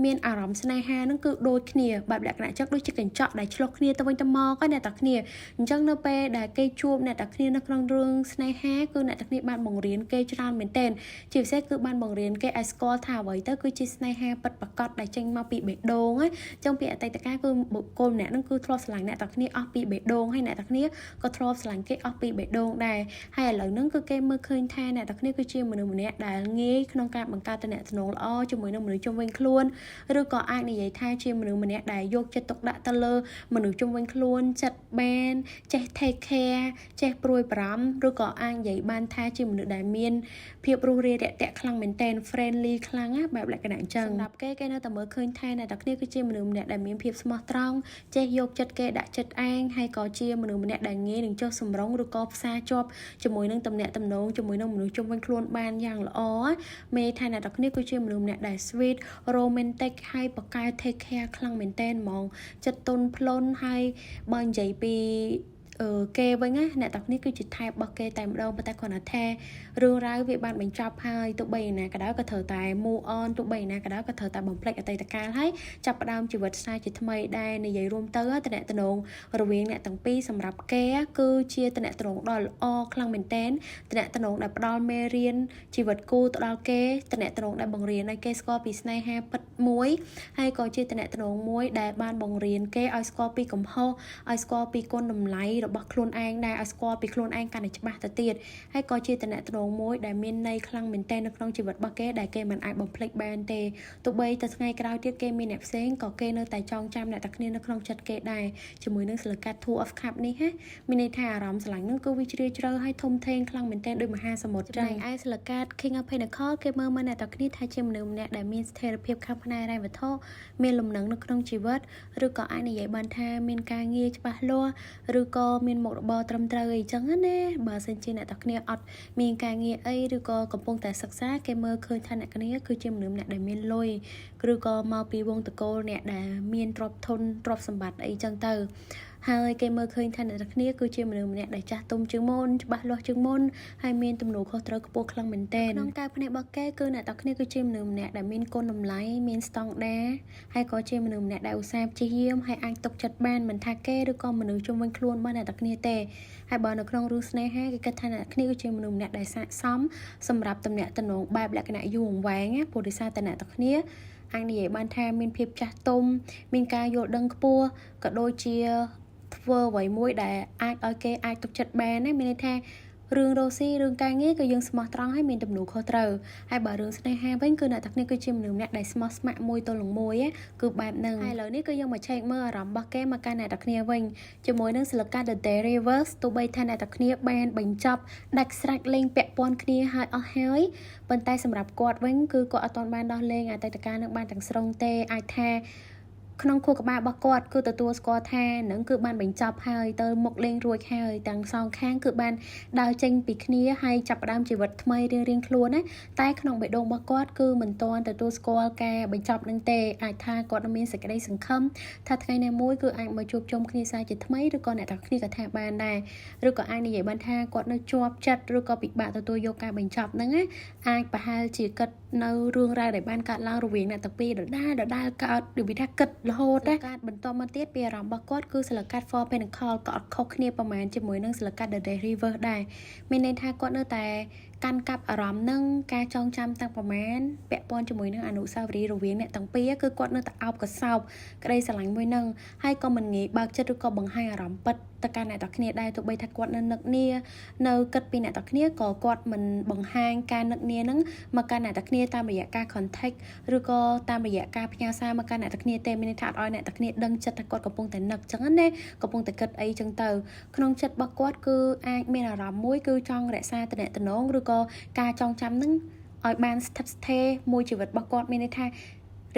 មានអារម្មណ៍ស្នេហានឹងគឺដូចគ្នាបែបលក្ខណៈចឹងដូចជាកញ្ចក់ដែលឆ្លុះគ្នាទៅវិញទៅមកអ្នកតាគ្នាអញ្ចឹងនៅពេលដែលគេជួបអ្នកតាគ្នានៅក្នុងរឿងស្នេហាគឺអ្នកតាគ្នាបានបង្រៀនគេច្រើនមែនទែនជាពិសេសគឺបានបង្រៀនគេឲ្យស្គាល់ថាអ្វីទៅគឺជាស្នេហាពិតប្រាកដដែលចេញមកពីបេះដូងណា អញ្ចឹងពីអតីតកាលគឺបុគ្គលម្នាក់ហ្នឹងគឺធ្លាប់ស្រឡាញ់អ្នកទាំងគ្នាអស់ពីបេះដូងហើយអ្នកទាំងគ្នាក៏ធ្លាប់ស្រឡាញ់គេអស់ពីបេះដូងដែរហើយឥឡូវហ្នឹងគឺគេមើលឃើញថាអ្នកទាំងគ្នាគឺជាមនុស្សម្នាក់ដែលងាយក្នុងការបង្កើតទំនាក់ទំនងល្អជាមួយនឹងមនុស្សជុំវិញខ្លួនឬក៏អាចនិយាយថាជាមនុស្សម្នាក់ដែលយកចិត្តទុកដាក់ទៅលើមនុស្សជុំវិញខ្លួនចិត្តបានចេះ take care ចេះព្រួយបារម្ភឬក៏អាចនិយាយបានថាជាមនុស្សដែលមានភាពរួសរាយរាក់ទាក់ខ្លាំងមែនទែន friendly ខ្លាំងណាបែបលក្ខណៈអញ្ចឹងសម្រាប់គេគេនៅតែមើលឃើញថាអ្នកទាំងគ្នាគឺជាមនុស្សម្នាក់ដែលមានភាពស្មោះត្រង់ចេះយកចិត្តគេដាក់ចិត្តឯងហើយក៏ជាមនុស្សម្នាក់ដែលងាយនឹងចុះសម្រុងឬក៏ផ្សារជាប់ជាមួយនឹងតំណែងតំណងជាមួយនឹងមនុស្សជុំវិញខ្លួនបានយ៉ាងល្អមេថាអ្នកទាំងគ្នាគឺជាមនុស្សម្នាក់ដែល sweet romantic ហើយបកកែ take care ខ្លាំងមែនទែនហ្មងចិត្តទន់ភ្លន់ហើយបើនិយាយពីអឺគេវិញណាអ្នកទាំងនេះគឺជាថែបរបស់គេតែម្ដងប៉ុន្តែគ្រាន់តែថារឿងរ៉ាវវាបានបញ្ចប់ហើយទោះបីណាក៏ដោយក៏ត្រូវតែ move on ទោះបីណាក៏ដោយក៏ត្រូវតែបំភ្លេចអតីតកាលហើយចាប់ផ្ដើមជីវិតស្នេហ៍ជាថ្មីដែរនិយាយរួមទៅតំណងរវាងអ្នកទាំងពីរសម្រាប់គេគឺជាតំណងដ៏ល្អខ្លាំងមែនទែនតំណងដែលផ្ដល់មេរៀនជីវិតគូទៅដល់គេតំណងដែលបង្រៀនឲ្យគេស្គាល់ពីស្នេហាពិតមួយហើយក៏ជាតំណងមួយដែលបានបង្រៀនគេឲ្យស្គាល់ពីកំហុសឲ្យស្គាល់ពីគុណតម្លៃរបស់ខ្លួនឯងដែរឲ្យស្គាល់ពីខ្លួនឯងកាន់តែច្បាស់ទៅទៀតហើយក៏ជាតំណងមួយដែលមានន័យខ្លាំងមែនទែននៅក្នុងជីវិតរបស់គេដែលគេមិនអាចបំភ្លេចបានទេទោះបីទៅថ្ងៃក្រោយទៀតគេមានអ្នកផ្សេងក៏គេនៅតែចងចាំអ្នកទាំងគ្នានៅក្នុងចិត្តគេដែរជាមួយនឹងស្លឹកកាត់ Two of Cup នេះណាមានន័យថាអារម្មណ៍ស្រឡាញ់នឹងគឺវាជ្រាលជ្រៅហើយធំធេងខ្លាំងមែនទែនដូចមហាសមុទ្រចឹងឯស្លឹកកាត់ King of Pentacles គេមើលមកអ្នកទាំងគ្នាថាជាមនុស្សម្នាក់ដែលមានស្ថិរភាពខាងផ្នែកហិរញ្ញវត្ថុមានលំនឹងនៅក្នុងជីវិតឬក៏អាចនិយាយបានថាមានការងារច្បាស់លាស់ឬក៏មានមុខរបរត្រឹមត្រូវអីចឹងណាបើសិនជាអ្នកទាំងគ្នាអត់មានការងារអីឬក៏កំពុងតែសិក្សាគេមើលឃើញថាអ្នកគ្នាគឺជាមនុស្សម្នាក់ដែលមានលុយឬក៏មកពីវងតកូលអ្នកដែលមានទ្រព្យធនទ្រព្យសម្បត្តិអីចឹងទៅហើយគេមើលឃើញថាអ្នកគ្នាគឺជាមនុស្សម្នាក់ដែលចាស់ទុំជាងមុនច្បាស់លាស់ជាងមុនហើយមានទំនួលខុសត្រូវខ្ពស់ខ្លាំងមែនទែនក្នុងកែវភ្នែករបស់គេគឺអ្នកទាំងគ្នាគឺជាមនុស្សម្នាក់ដែលមានគុណតម្លៃមានស្តង់ដារហើយក៏ជាមនុស្សម្នាក់ដែលឧស្សាហ៍ព្យាយាមហើយអាចទុកចិត្តបានមិនថាគេឬក៏មនុស្សជុំវិញខ្លួនរបស់អ្នកទាំងគ្នាទេហើយបើនៅក្នុងរឿងស្នេហាគេគិតថាអ្នកគ្នាគឺជាមនុស្សម្នាក់ដែលស័ក្តិសមសម្រាប់តំណែងតំណងបែបលក្ខណៈយូរអង្វែងណាព្រោះដោយសារតែអ្នកទាំងគ្នាអាចនិយាយបានថាមានភាពចាស់ទុំមានការយល់ដឹងខ្ពស់ក៏ដូចជាធ្វើអ្វីមួយដែលអាចឲ្យគេអាចទុកចិត្តបានណាមានន័យថារឿងរស់ស៊ីរឿងការងារគឺយើងស្មោះត្រង់ហើយមានទំនួលខុសត្រូវហើយបើរឿងស្នេហាវិញគឺអ្នកទាំងគ្នាគឺជាមនុស្សម្នាក់ដែលស្មោះស្ម័គ្រមួយទល់នឹងមួយគឺបែបហ្នឹងហើយឥឡូវនេះគឺយើងមកឆែកមើលអារម្មណ៍របស់គេមកកាន់អ្នកទាំងគ្នាវិញជាមួយនឹងស្លឹកកា The Day Reverse ទោះបីថាអ្នកទាំងគ្នាបានបញ្ចប់ដាច់ស្រេចលេងពាក់ព័ន្ធគ្នាហើយអស់ហើយប៉ុន្តែសម្រាប់គាត់វិញគឺគាត់អត់ទាន់បានដោះលែងអតីតកាលនឹងបានទាំងស្រុងទេអាចថាក្នុងខួរក្បាលរបស់គាត់គឺទទួលស្គាល់ថានឹងគឺបានបញ្ចប់ហើយទៅមុខលេងរួចហើយទាំងសងខាងគឺបានដើរចេញពីគ្នាហើយចាប់ផ្ដើមជីវិតថ្មីរៀងៗខ្លួនណាតែក្នុងបេះដូងរបស់គាត់គឺមិនទាន់ទទួលស្គាល់ការបញ្ចប់នឹងទេអាចថាគាត់នឹងមានសេចក្តីសង្ឃឹមថាថ្ងៃណាមួយគឺអាចមកជួបជុំគ្នាសាជាថ្មីឬក៏អ្នកទាំងគ្នាក៏ថាបានដែរឬក៏អាចនិយាយបានថាគាត់នៅជាប់ចិត្តឬក៏ពិបាកទទួលយកការបញ្ចប់ហ្នឹងណាអាចប្រហែលជាគិតនៅរឿងរ៉ាវដែលបានកើតឡើងរវាងអ្នកទាំងពីរដដែលដដែលកើតដូចវាថាគិតរហូតណាកាតបន្តមកទៀតពីអារម្មណ៍របស់គាត់គឺស្លឹកកាត់ Four Pentacle ក៏អត់ខុសគ្នាប្រហែលជាមួយនឹងស្លឹកកាត់ The Day River ដែរមានន័យថាគាត់នៅតែកាន់កាប់អារម្មណ៍នឹងការចងចាំតាំងប្រមាណពាក់ព័ន្ធជាមួយនឹងអនុស្សាវរីយ៍រវាងអ្នកទាំងពីរគឺគាត់នៅតែអោបកសោបក្តីស្រឡាញ់មួយនឹងហើយក៏មិនងាយបើកចិត្តឬក៏បង្ហាញអារម្មណ៍ពិតទៅកាន់អ្នកទាំងគ្នាដែរទោះបីថាគាត់នៅនឹកនានៅគិតពីអ្នកទាំងគ្នាក៏គាត់មិនបង្ហាញការនឹកនានឹងមកកាន់អ្នកទាំងគ្នាតាមរយៈការ contact ឬក៏តាមរយៈការផ្ញើសារមកកាន់អ្នកទាំងគ្នាទេមានន័យថាអត់ឲ្យអ្នកទាំងគ្នាដឹងចិត្តថាគាត់កំពុងតែនឹកចឹងណាកំពុងតែគិតអីចឹងទៅក្នុងចិត្តរបស់គាត់គឺអាចមានអារម្មណ៍មួយគឺចង់រក្សាតំណែងឬក៏ការចងចាំនឹងឲ្យបានស្ថិតស្ថេរមួយជីវិតរបស់គាត់មានន័យថា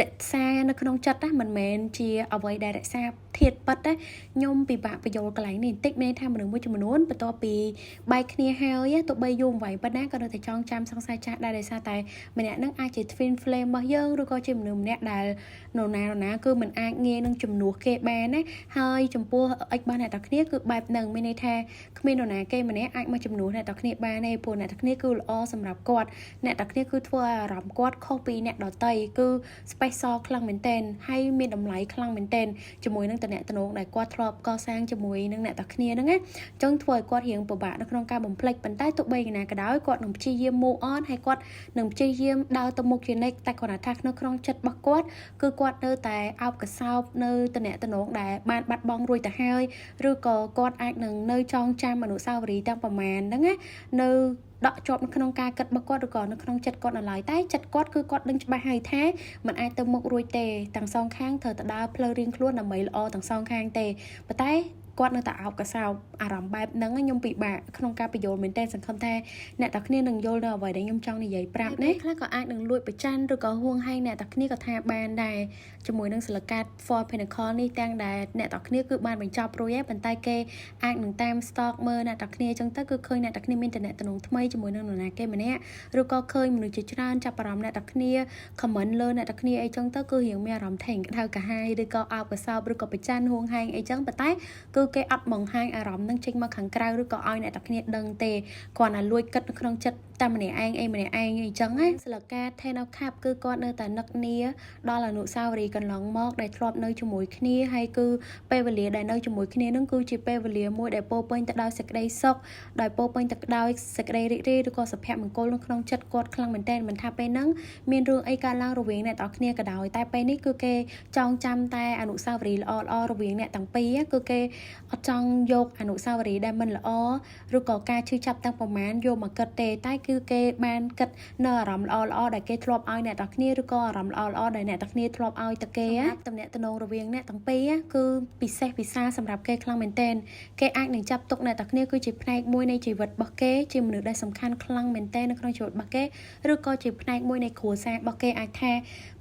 រក្សានៅក្នុងចិត្តណាមិនមែនជាអ្វីដែលរក្សាធាតពិតណាខ្ញុំពិបាកបញ្យល់កន្លែងនេះបន្តិចមានន័យថាមនុស្សមួយចំនួនបន្ទាប់ពីបែកគ្នាហើយទោះបីយូរអង្វែងប៉ុណ្ណាក៏នៅតែចងចាំសង្ស័យចាស់ដែរដោយសារតែម្នាក់នឹងអាចជា twin flame របស់យើងឬក៏ជាមនុស្សម្នាក់ដែលនរណានរណាគឺមិនអាចងាយនឹងជំនួសគេបានណាហើយចំពោះអិចរបស់អ្នកទាំងគ្នាគឺបែបហ្នឹងមានន័យថាគ្មាននរណាគេម្នាក់អាចមកជំនួសអ្នកទាំងគ្នាបានទេព្រោះអ្នកទាំងគ្នាគឺល្អសម្រាប់គាត់អ្នកទាំងគ្នាគឺធ្វើឲ្យអារម្មណ៍គាត់ខុសពីអ្នកដទៃគឺ special special ខ្លាំងមែនទែនហើយមានតម្លៃខ្លាំងមែនទែនជាមួយនឹងតំណែងដែលគាត់ធ្លាប់កសាងជាមួយនឹងអ្នកទាំងគ្នាហ្នឹងណាអញ្ចឹងធ្វើឲ្យគាត់រៀងពិបាកនៅក្នុងការបំភ្លេចប៉ុន្តែទោះបីយ៉ាងណាក៏ដោយគាត់នឹងព្យាយាម move on ហើយគាត់នឹងព្យាយាមដើរទៅមុខជានិច្ចតែគ្រាន់តែថាក្នុងក្នុងចិត្តរបស់គាត់គឺគាត់នៅតែអោបកសោបនៅតំណែងដែលបានបាត់បង់រួចទៅហើយឬក៏គាត់អាចនឹងនៅចងចាំអនុស្សាវរីយ៍ទាំងប្រមាណហ្នឹងណានៅដក់ជាប់នៅក្នុងការគិតរបស់គាត់ឬក៏នៅក្នុងចិត្តគាត់នៅឡើយតែចិត្តគាត់គឺគាត់ដឹងច្បាស់ហើយថាมันអាចទៅមុខរួចទេទាំងសងខាងត្រូវទៅដើរផ្លូវរៀងខ្លួនដើម្បីល្អទាំងសងខាងទេប៉ុន្តែគាត់នៅតែអោបកសោបអារម្មណ៍បែបហ្នឹងខ្ញុំពិបាកក្នុងការបញ្យល់មែនតើសង្ឃឹមថាអ្នកទាំងគ្នានឹងយល់នៅអ្វីដែលខ្ញុំចង់និយាយប្រាប់ណាខ្លះក៏អាចនឹងលួចប្រច័នឬក៏ហួងហែងអ្នកទាំងគ្នាក៏ថាបានដែរជាមួយនឹងសិលកាត Four Pentacle នេះទាំងដែលអ្នកទាំងគ្នាគឺបានបញ្ចប់រួចហើយប៉ុន្តែគេអាចនឹងតាម stalk មើលអ្នកទាំងគ្នាអញ្ចឹងទៅគឺឃើញអ្នកទាំងគ្នាមានតំណែងថ្មីជាមួយនឹងនរណាគេម្នាក់ឬក៏ឃើញមនុស្សជាច្រើនចាប់អារម្មណ៍អ្នកទាំងគ្នា comment លើអ្នកទាំងគ្នាអីចឹងទៅគឺរៀងមានអារម្មណ៍ថេងក្តៅកាហាយឬក៏អោបកសោបឬក៏ប្រច័នហួងហែងអីចឹងប៉ុន្តែគឺគេអត់បង្ហាញអារម្មណ៍នឹងចេញមកខាងក្រៅឬក៏ឲ្យអ្នកទាំងគ្នាដឹងទេគ្រាន់តែលួចគិតនៅក្នុងចិត្តតែម្នាក់ឯងអីម្នាក់ឯងអីចឹងណាស្លកា Ten of Cup គឺគាត់នៅតែនឹកនាដល់អនុស្សាវរីយ៍កន្លងមកដែលធ្លាប់នៅជាមួយគ្នាហើយគឺពេលវេលាដែលនៅជាមួយគ្នានឹងគឺជាពេលវេលាមួយដែលពោពេញទៅដោយសេចក្តីសុខដោយពោពេញទៅដោយសេចក្តីរីករាយឬក៏សុភមង្គលនៅក្នុងចិត្តគាត់ខ្លាំងមែនទែនមិនថាពេលហ្នឹងមានរឿងអីកើតឡើងរវាងអ្នកទាំងគ្នាក៏ដោយតែពេលនេះគឺគេចងចាំតែអនុស្សាវរីយ៍ល្អៗរវាងអ្នកទាំងពីរគឺគេអត់ចង់យកអនុស្សាវរីយ៍ដែលមិនល្អឬក៏ការឈឺចាប់ទាំងប្រមាណយកមកគិតទេតែគឺគេបានគិតនៅអារម្មណ៍ល្អល្អដែលគេធ្លាប់ឲ្យអ្នកទាំងគ្នាឬក៏អារម្មណ៍ល្អល្អដែលអ្នកទាំងគ្នាធ្លាប់ឲ្យទៅគេតំណែងរវាងអ្នកទាំងពីរគឺពិសេសពិសាសម្រាប់គេខ្លាំងមែនទែនគេអាចនឹងចាប់ទុកអ្នកទាំងគ្នាគឺជាផ្នែកមួយនៃជីវិតរបស់គេជាមនុស្សដែលសំខាន់ខ្លាំងមែនទែននៅក្នុងជីវិតរបស់គេឬក៏ជាផ្នែកមួយនៃគ្រួសាររបស់គេអាចថ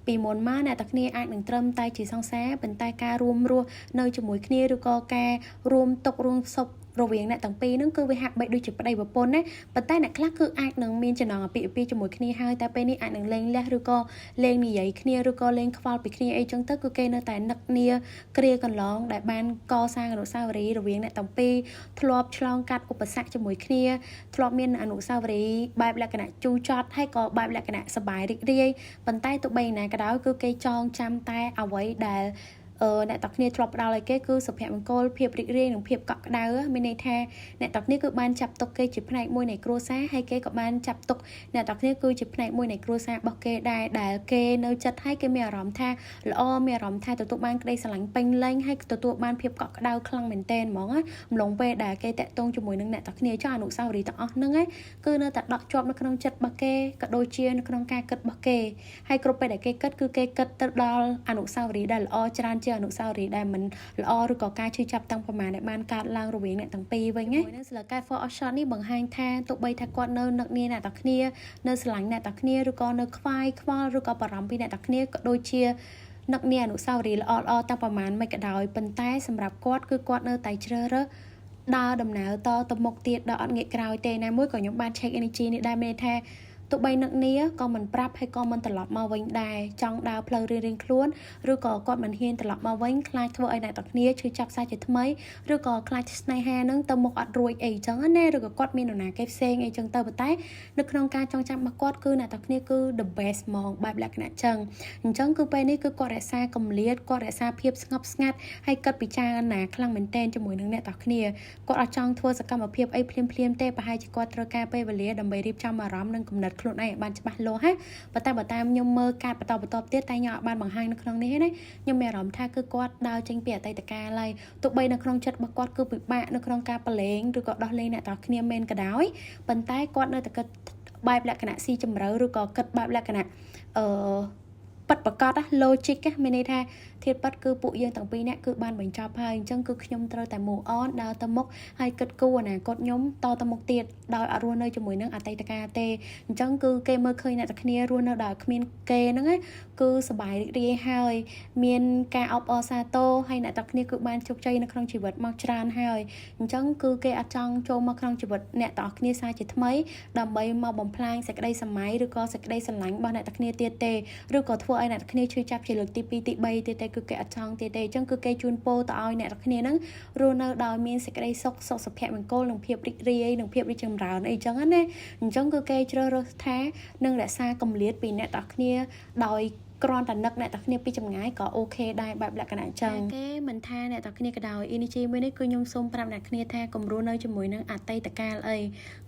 ាពីមុនមកអ្នកទាំងគ្នាអាចនឹងត្រឹមតែជាសង្សារប៉ុន្តែការរួមរស់នៅជាមួយគ្នាឬក៏ការរួមទុក្ខរួមសុខរវាងអ្នកទាំងពីរហ្នឹងគឺវាហាក់បីដូចជាប្តីប្រពន្ធណាប៉ុន្តែអ្នកខ្លះគឺអាចនឹងមានចំណងអាពាហ៍ពិពាហ៍ជាមួយគ្នាហើយតែពេលនេះអាចនឹងលែងលះឬក៏លែងនិយាយគ្នាឬក៏លែងខ្វល់ពីគ្នាអីចឹងទៅគឺគេនៅតែនឹកនាគ្រាកន្លងដែលបានកសាងអនុស្សាវរីយ៍រវាងអ្នកទាំងពីរធ្លាប់ឆ្លងកាត់ឧបសគ្គជាមួយគ្នាធ្លាប់មានអនុស្សាវរីយ៍បែបលក្ខណៈជូរចត់ហើយក៏បែបលក្ខណៈសប្បាយរីករាយប៉ុន្តែទោះបីណាក៏ដោយគឺគេចងចាំតែអ្វីដែលអឺអ្នកទាំងគ្នាធ្លាប់ផ្ដល់ឲ្យគេគឺសុភមង្គលភាពរីករាយនិងភាពកក់ក្ដៅមានន័យថាអ្នកទាំងគ្នាគឺបានចាប់ទុកគេជាផ្នែកមួយនៃគ្រួសារហើយគេក៏បានចាប់ទុកអ្នកទាំងគ្នាគឺជាផ្នែកមួយនៃគ្រួសាររបស់គេដែរដែលគេនៅចិត្តហើយគេមានអារម្មណ៍ថាល្អមានអារម្មណ៍ថាទទួលបានក្តីស្រឡាញ់ពេញលេញហើយទទួលបានភាពកក់ក្ដៅខ្លាំងមែនទែនហ្មងណាអំឡុងពេលដែលគេតាក់ទងជាមួយនឹងអ្នកទាំងគ្នាចុះអនុស្សាវរីយ៍ទាំងអស់ហ្នឹងគឺនៅតែដក់ជាប់នៅក្នុងចិត្តរបស់គេក៏ដូចជានៅក្នុងការគិតរបស់គេហើយគ្រប់ពេលដែលគេគិតគឺគេគិតទៅដល់អនុស្សាវរីយ៍ដែលល្អច្រើនជាងអនុស្សាវរីយ៍ដែលមិនល្អឬក៏ការឈឺចាប់តាំងប្រមាណដែលបានកើតឡើងរវាងអ្នកទាំងពីរវិញណានឹងស្លកា Four of Swords នេះបង្ហាញថាទោះបីថាគាត់នៅនឹកនាអ្នកទាំងគ្នានៅស្រឡាញ់អ្នកទាំងគ្នាឬក៏នៅខ្វាយខ្វល់ឬក៏បារម្ភពីអ្នកទាំងគ្នាក៏ដូចជានឹកនាអនុស្សាវរីយ៍ល្អល្អតាំងប្រមាណមិនក៏ដោយប៉ុន្តែសម្រាប់គាត់គឺគាត់នៅតែជ្រើសរើសដើរដំណើរតទៅមុខទៀតដល់អត់ងាកក្រោយទេណាមួយក៏ខ្ញុំបាន check energy នេះដែរមានន័យថាទោះបីនឹកនាក៏មិនប្រាប់ហើយក៏មិនត្រឡប់មកវិញដែរចង់ដើរផ្លូវរៀងៗខ្លួនឬក៏គាត់មិនហ៊ានត្រឡប់មកវិញខ្លាចធ្វើឲ្យអ្នកទាំងគ្នាឈឺចាប់សាជាថ្មីឬក៏ខ្លាចស្នេហានឹងទៅមុខអត់រួចអីចឹងណាឬក៏គាត់មាននរណាគេផ្សេងអីចឹងទៅប៉ុន្តែនៅក្នុងការចងចាំរបស់គាត់គឺអ្នកទាំងគ្នាគឺ the best ហ្មងបែបលក្ខណៈចឹងអញ្ចឹងគឺពេលនេះគឺគាត់រក្សាកម្លៀតគាត់រក្សាភាពស្ងប់ស្ងាត់ហើយគិតពិចារណាខ្លាំងមែនទែនជាមួយនឹងអ្នកទាំងគ្នាគាត់អត់ចង់ធ្វើសកម្មភាពអីភ្លាមភ្លាមទេប្រហែលជាគាត់ត្រូវការពេលវេលាដើម្បីរៀបចំអារម្មណ៍និងគំនិតខ្លួនឯងឲ្យបានច្បាស់លាស់ណាប៉ុន្តែបើតាមខ្ញុំមើលកាតបន្តបន្តទៀតតែខ្ញុំអត់បានបង្ហាញនៅក្នុងនេះទេណាខ្ញុំមានអារម្មណ៍ថាគឺគាត់ដើរចេញពីអតីតកាលហើយទោះបីនៅក្នុងចិត្តរបស់គាត់គឺពិបាកនៅក្នុងការប្រឡែងឬក៏ដោះលែងអ្នកទាំងគ្នាមែនក៏ដោយប៉ុន្តែគាត់នៅតែគិតបែបលក្ខណៈស៊ីជម្រៅឬក៏គិតបែបលក្ខណៈអឺពិតប្រកបណា logic ណាមានន័យថាធាតុពិតគឺពួកយើងទាំងពីរនាក់គឺបានបញ្ចប់ហើយអញ្ចឹងគឺខ្ញុំត្រូវតែ move on ដើរទៅមុខហើយគិតគូរអនាគតខ្ញុំតទៅមុខទៀតដោយអត់រស់នៅជាមួយនឹងអតីតកាលទេអញ្ចឹងគឺគេមើលឃើញអ្នកទាំងគ្នារស់នៅដោយគ្មានគេហ្នឹងណាគឺសប្បាយរីករាយហើយមានការអបអរសាទរហើយអ្នកទាំងគ្នាគឺបានជោគជ័យនៅក្នុងជីវិតមកច្រើនហើយអញ្ចឹងគឺគេអត់ចង់ចូលមកក្នុងជីវិតអ្នកទាំងអស់គ្នាសាជាថ្មីដើម្បីមកបំផ្លាញសេចក្តីសម័យឬក៏សេចក្តីស្រឡាញ់របស់អ្នកទាំងគ្នាទៀតទេឬក៏ធ្វើឲ្យអ្នកទាំងគ្នាឈឺចាប់ជាលើកទី2ទី3ទៀតទេគឺគេអត់ចង់ទៀតទេអញ្ចឹងគឺគេជូនពរទៅឲ្យអ្នកទាំងគ្នាហ្នឹងរស់នៅដោយមានសេចក្តីសុខសុខសុភមង្គលនិងភាពរីករាយនិងភាពរីកចម្រើនអីចឹងណាអញ្ចឹងគឺគេជ្រើសរើសថានឹងរក្សាកម្លៀតពីអ្នកទាំងគ្នាដោយ គ្រាន់តែនឹកអ្នកទាំងគ្នាពីចម្ងាយក៏ OK ដែរបែបលក្ខណៈអញ្ចឹងគេមិនថាអ្នកទាំងគ្នាក៏ដោយ energy មួយនេះគឺខ្ញុំសូមប្រាប់អ្នកគ្នាថាកុំរស់នៅជាមួយនឹងអតីតកាលអី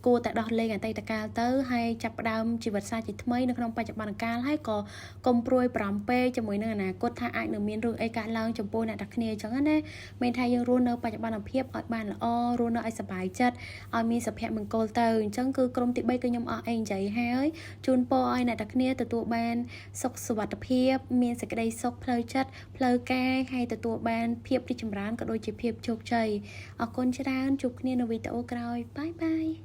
គួរតែដោះលែងអតីតកាលទៅហើយចាប់ផ្ដើមជីវិតសាជាថ្មីនៅក្នុងបច្ចុប្បន្នកាលហើយក៏កុំព្រួយបារម្ភពេកជាមួយនឹងអនាគតថាអាចនឹងមានរឿងអីកើតឡើងចំពោះអ្នកទាំងគ្នាអញ្ចឹងណាមានថាយើងរស់នៅបច្ចុប្បន្នភាពឲ្យបានល្អរស់នៅឲ្យសប្បាយចិត្តឲ្យមានសុភមង្គលទៅអញ្ចឹងគឺក្រុមទី3គឺខ្ញុំអស់អីនិយាយហើយជូនពរឲ្យអ្នកទាំងគ្នាទទួលបានសុខសុវត្ថិភាពមានសេចក្តីសុខផ្លូវចិត្តផ្លូវកាយហើយទទួលបានភាពរីកចម្រើនក៏ដូចជាភាពជោគជ័យអរគុណច្រើនជួបគ្នានៅវីដេអូក្រោយ bye bye.